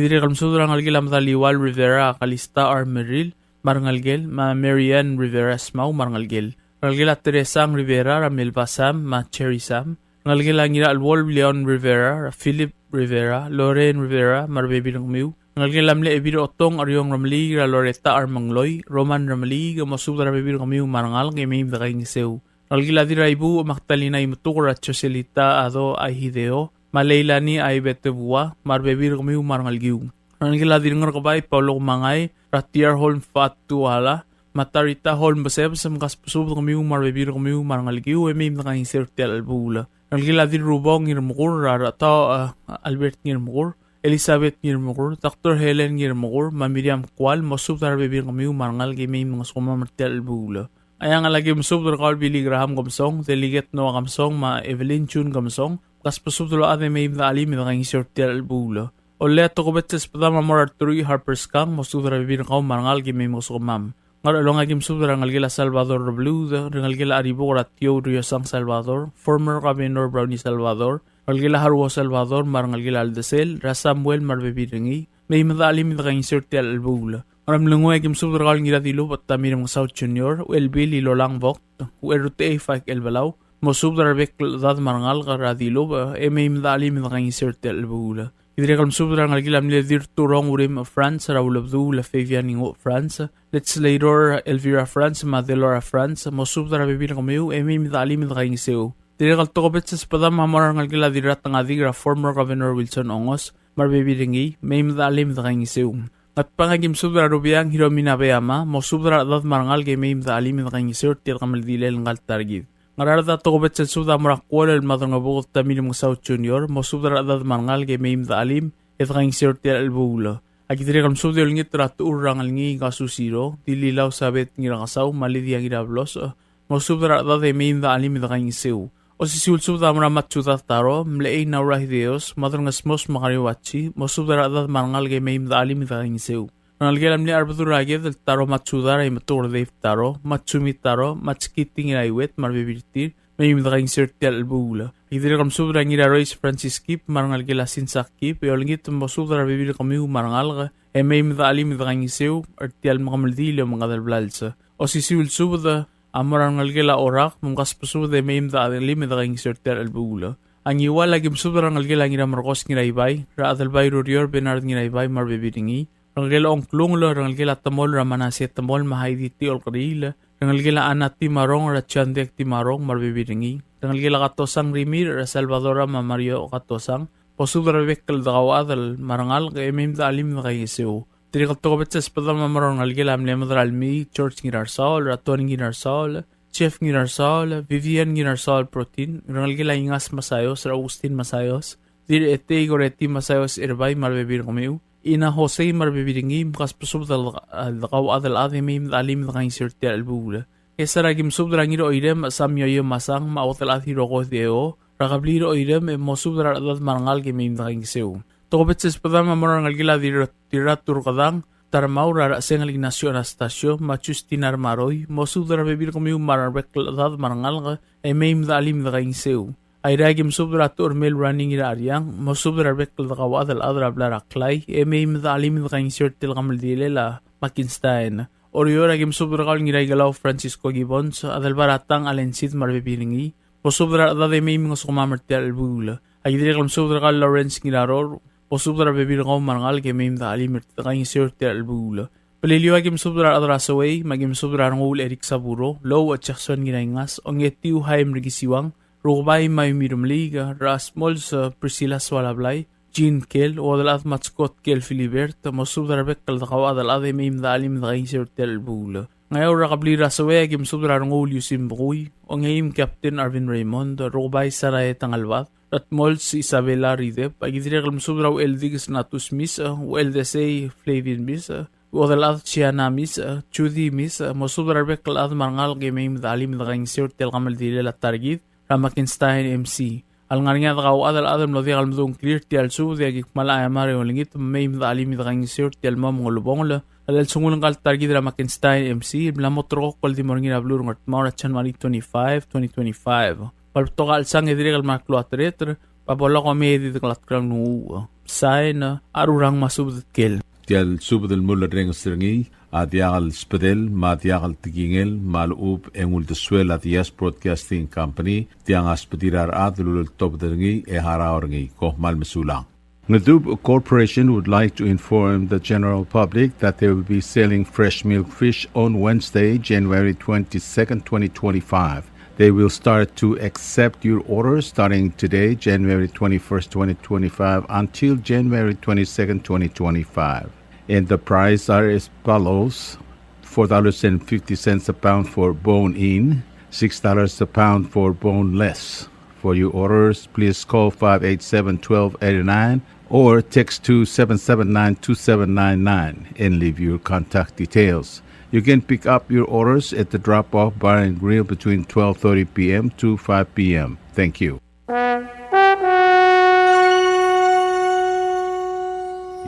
dirrek el mesubed er a rengelekel a Medaliual Rivera, Kalista R. Merrill, me a rengelekel, me a Mary Ann Rivera Smau me a rengelekel. Rengelekel a Teresang Rivera, er a Melba Sam, me a Cherry Sam. Rengelekel a Ngiracheluol Leon Rivera, er a Philip Rivera, Lorraine Rivera, me a rebebil er kemiu. Rengelekel a mle Ebil Otong Eriong Remeliik, er a Loretta R. Mengloi, Roman Remeliik, mosubed er a rebebil er kemiu me a rengalek e mei me de kaingeseu. Rengelekel a Dirraibuuch Magdalena Imetuker, er a Joselita Ado Aihideo, me a Leilani Aibetebua, me a rebebil er kemiu me a rengelekiu. Rengelekel a Dirrengerkebai Paulo Kumangai, er a Tiar Holm Fatuala, me a Tarita Holm Besebes, me kasbesubed er kemiu me a rebebil er kemiu me a rengelekiu e mei me de kaingeseu er tia el chelebuul. Rengelekel a Dirrubong Ngirmekur, er a Rechetaoch, a, Albert Ngirmekur, Elizabeth Ngirmekur, Doctor Helen Ngirmekur, me a Miriam Kual, mosubed er a rebebil er kemiu me a rengalek e mei me ngosukemam er tia el chelebuul. Aiang, aki mesubed er kau el Billy Graham Kemesong, Delegate Noah Kemesong, me a Evelyn June Kemesong, kasbesubed el ochad e mei me de chelim e de kaingeseu er tia el chelebuul. Ollei a tokubets el sbedam a mo er a Rteruich Harper Skang, mosubed er a rebebil er kau me a rengalek e mei me ngosukemam. Ngerchelong, aki mesubed er a rengelekel a Salvador Rebluud, rengelekel a Aribuk er a Tiou Riosang Salvador, former Governor Brownie Salvador, rengelekel a Haruo Salvador, me a rengelekel a Aldesel, er a Samuel me a rebebil er ngii, mei me de chelim e de kaingeseu er tia el chelebuul. Ngeremlengui, aki mesubed er kau el Ngiradilubech Tommy Remengesau Junior, Uchelbil Ilolang Vogt, Ucherutechei Faik Elbelau, mosubed er a rebek el chedad me a rengalek er a Dilubech, e mei me de chelim e de kaingeseu er tia el chelebuul. Ki dirrek el mesubed er a rengelekel a mle Dirturong Urim France, er a Ulebduul Fabian Ingo France, Legislator Elvira France, me a Delora France, mosubed er a rebebil er kemiu, e mei me de chelim e de kaingeseu. Dirrek el tokubets el sbedam a mo er a rengelekel a Dirratengadik, er a former Governor Wilson Ongos, me a rebebil er ngii, mei me de chelim e de kaingeseu. Ngatpang, aki mesubed er a Rubeang Hiromi Nabeyama, mosubed er a rechedad me a rengalek e mei me de chelim e de kaingeseu er tia el kemeldilel ngka el ta er kid. Ngaraard, a tokubets el subed a mo er a Kuolel Maderangebuked Tommy Remengesau Junior, mosubed er a rechedad me a rengalek e mei me de chelim e de kaingeseu er tia el chelebuul. Aki dirrek el mesubed e olengit er a Techur er a Ngelngii Kasusiro, Dililau Sabeth Ngirakesau, me a Lydia Ngirablosech, mosubed er a rechedad e mei me de chelim e de kaingeseu. Osisiu el subed a mo er a Matsuda Taro, Mlechei Naura Hideos, Madrangesmos me a Kariuachi, mosubed er a rechedad me a rengalek e mei me de chelim e de kaingeseu. Rengelekel a mle Arbedul er a Ked el Taro Matsuda, er a Imetuker Dave Taro, Matsumi Taro, Matskiti Ngiraiuet, me a rebebil er tir, mei me de kaingeseu er tia el chelebuul. Aki dirrek el mesubed er a Ngirarois Francis Kip, me a rengelekel a Sinsak Kip, e olengit mosubed er a rebebil er kemiu me a rengalek, e mei me de chelim e de kaingeseu er tia el kemeldiil e omengades el blals. Osisiu el subed a mo er a rengelekel a Orak, me mkasbesubed e mei me de chelim e de kaingeseu er tia el chelebuul. A Ngiwal, aki mesubed er a rengelekel a Ngiramerkos Ngiraibai, er a Adelbai Rurior Bernard Ngiraibai me a rebebil er ngii, rengelekel a Ongklungel, rengelekel a Temol, er a Manase Temol me a Haidi Tiolkeriil, rengelekel a Ana Timarong, er a Chiandek Timarong me a rebebil er ngii, rengelekel a Katosang Rimirch, er a Salvador me a Mario Katosang, mosubed er a rebek el dekauchad me a rengalek e mei me de chelim e de kaingeseu. Dirrek el tokubets el sbedam a mo er a rengelekel a mle Mederalmii George Ngirarsaol, er a Tony Ngirarsaol, Jeff Ngirarsaol, Vivian Ngirarsaol Protin, rengelekel a Ingas Masayos, er a Augustin Masayos, Dirretei Goreti Masayos Erbai me a rebebil er kemiu, Ina Jose me a rebebil er ngii, mkasbesubed el, el dekauchad el chad e mei me de chelim e de kaingeseu er tia el chelebuul. Ngchesar, aki mesubed er a Ngiroirem Sam Yoyo Masang, me a Uodelchad Hiroko Deo, er a kebliil er a Oirem, e mosubed er a rechedad me a rengalek e mei me de kaingeseu. Tokubets el sbedam a mo er a rengelekel a Dir-, Dirraturkedang Tarmau, er a Rechesengel Ignacio Anastasio, me a Justina Remaroi, mosubed er a rebebil er kemiu me a rebek el chedad me a rengalek, e mei me de chelim e de kaingeseu. Airai a ki mesubed er a Tuchermel Running er a Ariang, mosubed er a rebek el dekauchad el chad er a blai er a Klai, e mei me de chelim e de kaingeseu er tia el kemeldilel a Mackenstein. Oreor a ki mesubed er kau el Ngiraikelau Francisco Gibbons, Adelbai er a Tang Allen Sid me a rebebil er ngii, mosubed er a rechedad e mei me ngosukemam er tia el chelebuul. A ki dirrek el mesubed er kau el Lawrence Ngiraror, mosubed er a rebebil er kau me a rengalek e mei me de chelim e de kaingeseu er tia el chelebuul. Beliliou a ki mesubed er a rechad er a Sewei, me a ki mesubed er a Renguul Eric Saburo, Lou Jackson Ngiraingas, Ongetiu Haim Rekisiwang, Rukebai Mayumi Remeliik, Rasmols Priscilla Soalablai, Jean Kel, Uodelchad Matskot Kel Philibert, mosubed er a rebek el dekauchad el chad e mei me de chelim e de kaingeseu er tia el chelebuul. Ngeaur er a kebliil er a Sewei a ki mesubed er a Renguul Yusim Bekui, Ongeim Captain Arvin Raymond, Rukebai Sarae Tangelbad, Ratmols Isabella Ridep, a ki dirrek el mesubed er a Ucheldikes Natus Misech, Ucheldesei Flavin Misech, Uodelchad Siana Misech, Judy Misech, mosubed er a rebek el chad me a rengalek e mei me de chelim e de kaingeseu er tia el kemeldilel a ta er kid er a Mackenstein M C. A lengar er ngii a dekauchad el chad el mlo diak el medung a ngklir er tia el subed e a ki kmal aiamar e olengit me mei me de chelim e de kaingeseu er tia el mo ulebongel el chelsengul ngka el ta er kid er a Mackenstein M C el mla mo ulterekokl el di mo er ngii er a beluu er a Ngardmau er a January twenty-five, twenty twenty-five. Me a le betok a chelsang e dirrek el mla klou a tereter, me a bo lak omei e di dekelatk er a nglunguuch. Sain, a Rurang me a subed el kel. Tia el subed el mulerrenges er ngii a diak el sbedel me a diak el tekingel me a lechub e ng uldesuel a Diaz Broadcasting Company, tiang a sbedir a rechad el uleltobed er ngii e harau er ngii. Kom kmal mesulang. Ngedub Corporation would like to inform the general public that they will be selling fresh milkfish on Wednesday, January twenty-second, twenty twenty-five. They will start to accept your orders starting today, January twenty-first, twenty twenty-five, until January twenty-second, twenty twenty-five. And the price are as follows: four dollars and fifty cents a pound for bone-in, six dollars a pound for boneless. For your orders, please call five eight seven, twelve eighty-nine or text to seven seven nine, two seven nine nine and leave your contact details. You can pick up your orders at the Drop Off Bar and Grill between twelve thirty p m to five p m. Thank you.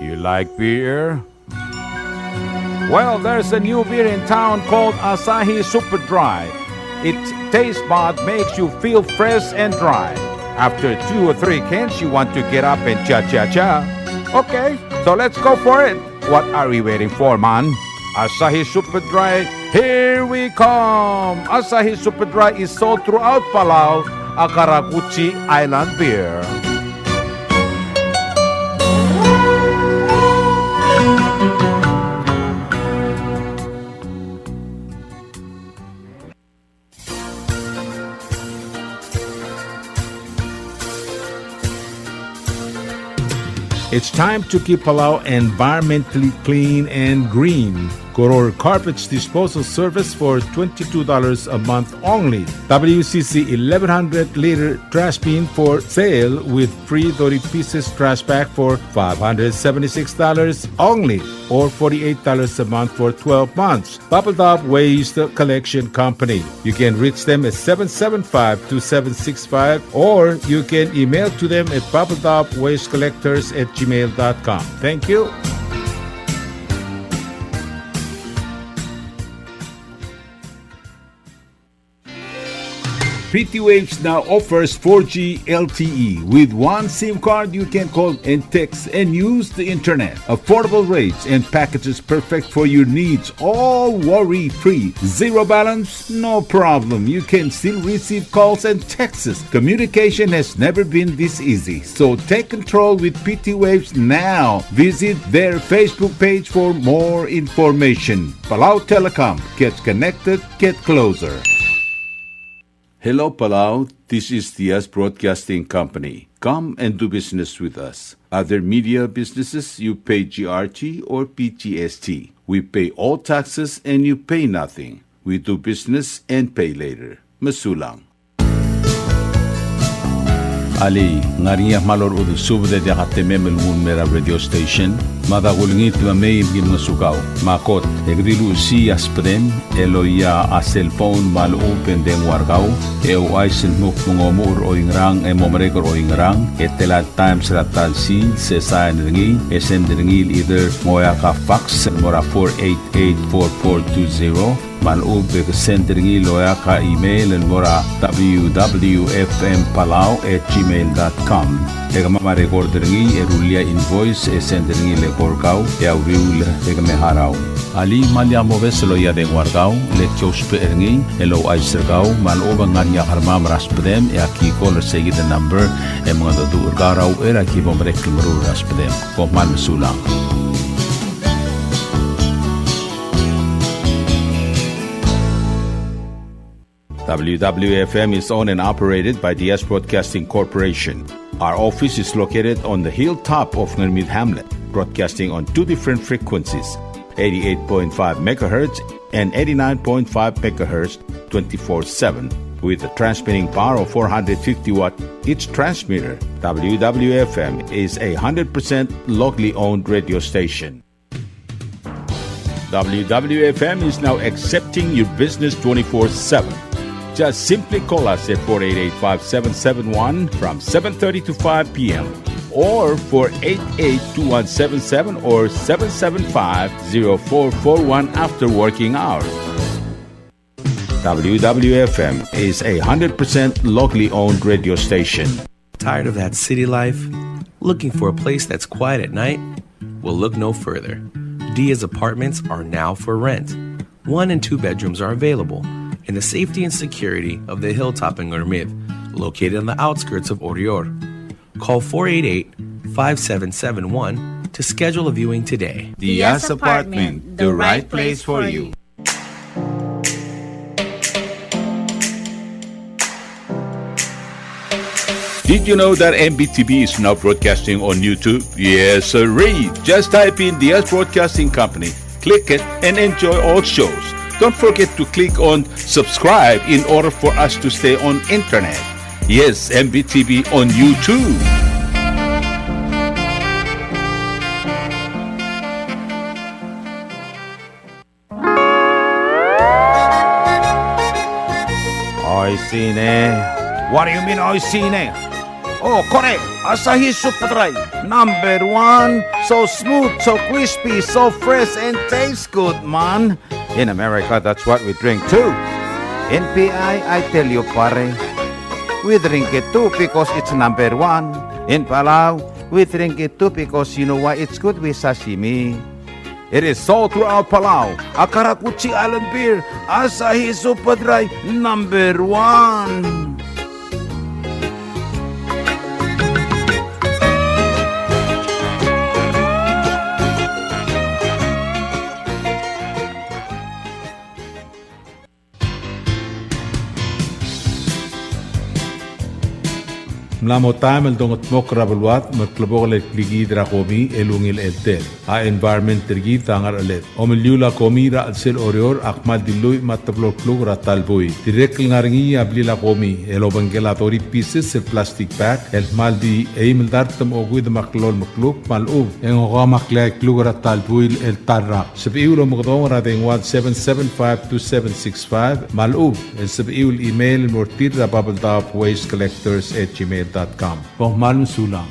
You like beer? Well, there's a new beer in town called Asahi Super Dry. Its taste bud makes you feel fresh and dry. After two or three cans, you want to get up and cha-cha-cha. Okay, so let's go for it. What are we waiting for, man? Asahi Super Dry, here we come! Asahi Super Dry is sold throughout Palau, a karakuchi island beer. It's time to keep Palau environmentally clean and green. Koror Carpets Disposal Service for twenty-two dollars a month only. W C C eleven hundred liter trash bin for sale with free thirty pieces trash bag for five hundred seventy-six dollars only, or forty-eight dollars a month for twelve months. Babeldaob Waste Collection Company. You can reach them at seven seven five, two seven six five, or you can email to them at babeldaob waste collectors at gmail dot com. Thank you. P T Waves now offers four G L T E. With one SIM card, you can call and text and use the internet. Affordable rates and packages perfect for your needs, all worry-free. Zero balance? No problem. You can still receive calls and texts. Communication has never been this easy. So take control with P T Waves now. Visit their Facebook page for more information. Palau Telecom. Get connected. Get closer. Hello, Palau. This is Diaz Broadcasting Company. Come and do business with us. Other media businesses, you pay G R T or P G S T. We pay all taxes and you pay nothing. We do business and pay later. Mesulang. Alii, ng ngar er ngii a kmal orechudel subed e diak a temem el nguu el mei er a radio station? Mada kulengit me mei me ki ngosukau. Me a kot, e ke di luchesii a subedem el loia a cell phone me a lechub e ng dengua er kau, e ouchais el dmu kmo ng omuchel er oingerang e mo merek er oingerang, e tela el times er a ta el sils, e sain er ngii, e send er ngii el either ng oeak a fax el mo er a four eight eight four four two zero, Me a lechub e ke send er ngii el oeak a email el mo er a W W F M Palau at gmail dot com. E kemam a record er ngii e rullii a invoice e send er ngii el eko er kau e a uriul e ke me harau. Alii, me lak mobes el loia a dengua er kau, le ki ousbech er ngii el ouchais er kau me a lechub e ng ngar er ngii a kermam er a sbedem e aki call er seikid el number e mengedecheduch er kau er a uchei er a ki bo merek el meruul er a sbedem. Kom kmal mesulang. W W F M is owned and operated by Diaz Broadcasting Corporation. Our office is located on the hilltop of Ngermid Hamlet, broadcasting on two different frequencies, eighty-eight point five megahertz and eighty-nine point five megahertz, twenty-four seven, with a transmitting power of four hundred fifty watt each transmitter. W W F M is a hundred percent locally owned radio station. W W F M is now accepting your business twenty-four seven. Just simply call us at four eight eight, five seven seven one from seven thirty to five p m or four eight eight, two one seven seven or seven seven five, zero four four one after working hours. W W F M is a hundred percent locally owned radio station. Tired of that city life? Looking for a place that's quiet at night? Well, look no further. Diaz Apartments are now for rent. One and two bedrooms are available in the safety and security of the hilltop in Ngermid, located on the outskirts of Oreor. Call four eight eight, five seven seven one to schedule a viewing today. Diaz Apartment, the right place for you. Did you know that M B T V is now broadcasting on YouTube? Yes, sirree. Just type in Diaz Broadcasting Company, click it, and enjoy all shows. Don't forget to click on subscribe in order for us to stay on internet. Yes, M B T V on YouTube. Oishii ne. What do you mean, oishii ne? Oh, kore, Asahi Super Dry, number one. So smooth, so crispy, so fresh, and tastes good, man. In America, that's what we drink too. In P I, I tell you, pare, we drink it too because it's number one. In Palau, we drink it too because you know why? It's good with sashimi. It is sold throughout Palau. A karakuchi island beer, Asahi Super Dry, number one. Ng mla mo taem el dongedmokl er a beluad me klebokel el klikiid er a komi el ungil cheltel. A environment er kid a ngercheled. Omeliul a komi er a chelsel Oreor a kmal di lluich me a teblo el kluk er a ta el buil. Dirrek el ngar er ngii a blil a komi el obengkel a thirty pieces el plastic bag el kmal di eim el dart me a okeuid me a kllolem el kluk me a lechub e ng okeim a kleai el kluk er a ta el buil el ta el rak. Sebechiu el omekedong er a dengua el seven seven five two seven six five me a lechub e ng sebechiu el email el mo er tir er a Babeldaob waste collectors at gmail dot com. Kom kmal mesulang.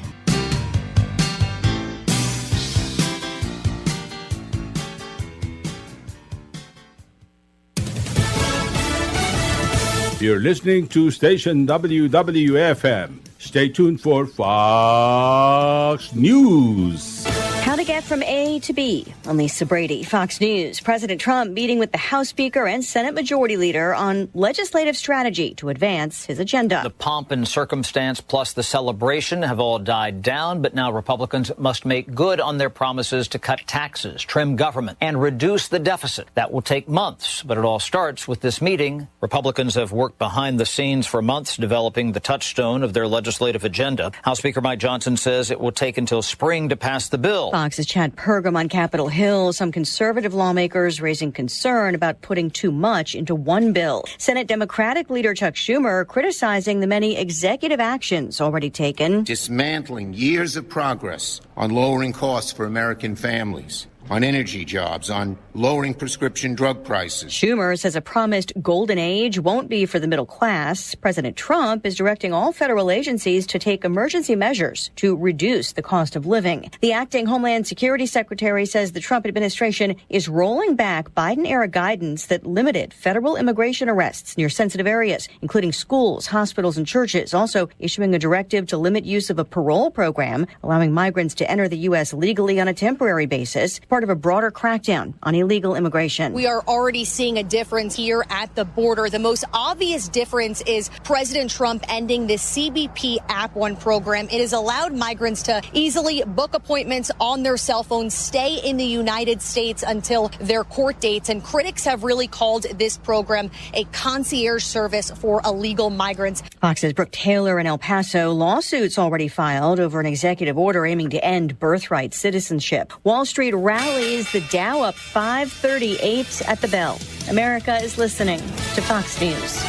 You're listening to station W W F M. Stay tuned for Fox News. How to get from A to B. I'm Lisa Brady, Fox News. President Trump meeting with the House Speaker and Senate Majority Leader on legislative strategy to advance his agenda. The pomp and circumstance plus the celebration have all died down, but now Republicans must make good on their promises to cut taxes, trim government, and reduce the deficit. That will take months, but it all starts with this meeting. Republicans have worked behind the scenes for months developing the touchstone of their legislative agenda. House Speaker Mike Johnson says it will take until spring to pass the bill. Fox's Chad Pergram on Capitol Hill. Some conservative lawmakers raising concern about putting too much into one bill. Senate Democratic leader Chuck Schumer criticizing the many executive actions already taken. Dismantling years of progress on lowering costs for American families. on energy jobs, on lowering prescription drug prices. Schumer says a promised golden age won't be for the middle class. President Trump is directing all federal agencies to take emergency measures to reduce the cost of living. The acting Homeland Security Secretary says the Trump administration is rolling back Biden-era guidance that limited federal immigration arrests near sensitive areas, including schools, hospitals, and churches, also issuing a directive to limit use of a parole program, allowing migrants to enter the U S legally on a temporary basis, part of a broader crackdown on illegal immigration. We are already seeing a difference here at the border. The most obvious difference is President Trump ending this C B P Act One program. It has allowed migrants to easily book appointments on their cell phones, stay in the United States until their court dates, and critics have really called this program a concierge service for illegal migrants. Fox's Brooke Taylor in El Paso. Lawsuits already filed over an executive order aiming to end birthright citizenship. Wall Street rallies, the Dow up five thirty-eight at the bell. America is listening to Fox News.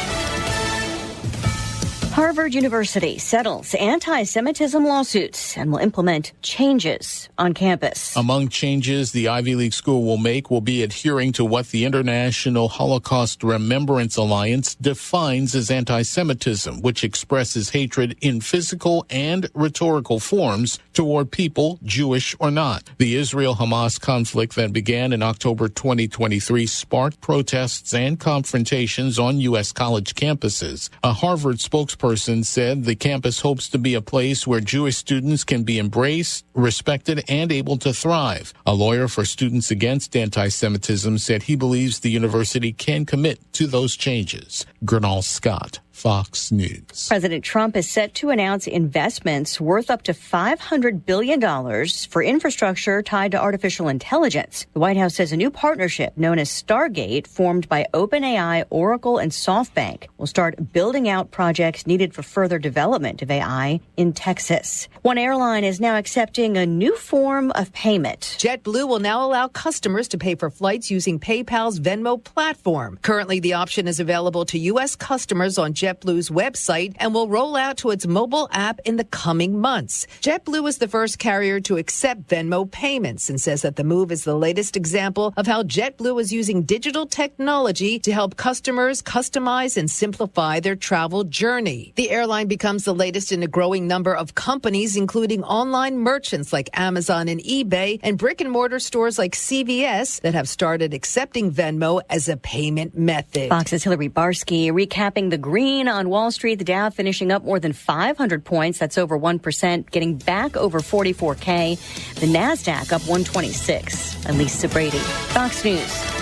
Harvard University settles anti-Semitism lawsuits and will implement changes on campus. Among changes the Ivy League school will make will be adhering to what the International Holocaust Remembrance Alliance defines as anti-Semitism, which expresses hatred in physical and rhetorical forms toward people, Jewish or not. The Israel-Hamas conflict that began in October twenty twenty-three sparked protests and confrontations on U S college campuses. A Harvard spokesperson said the campus hopes to be a place where Jewish students can be embraced, respected, and able to thrive. A lawyer for Students Against Anti-Semitism said he believes the university can commit to those changes. Gurnal Scott, Fox News. President Trump is set to announce investments worth up to five hundred billion dollars for infrastructure tied to artificial intelligence. The White House says a new partnership known as Stargate, formed by OpenAI, Oracle, and SoftBank, will start building out projects needed for further development of A I in Texas. One airline is now accepting a new form of payment. JetBlue will now allow customers to pay for flights using PayPal's Venmo platform. Currently, the option is available to U S customers on JetBlue's website and will roll out to its mobile app in the coming months. JetBlue is the first carrier to accept Venmo payments and says that the move is the latest example of how JetBlue is using digital technology to help customers customize and simplify their travel journey. The airline becomes the latest in a growing number of companies, including online merchants like Amazon and eBay, and brick and mortar stores like C V S that have started accepting Venmo as a payment method. Fox's Hillary Barsky recapping the green on Wall Street. The Dow finishing up more than five hundred points. That's over one percent, getting back over forty-four K. The Nasdaq up one twenty-six. I'm Lisa Brady, Fox News.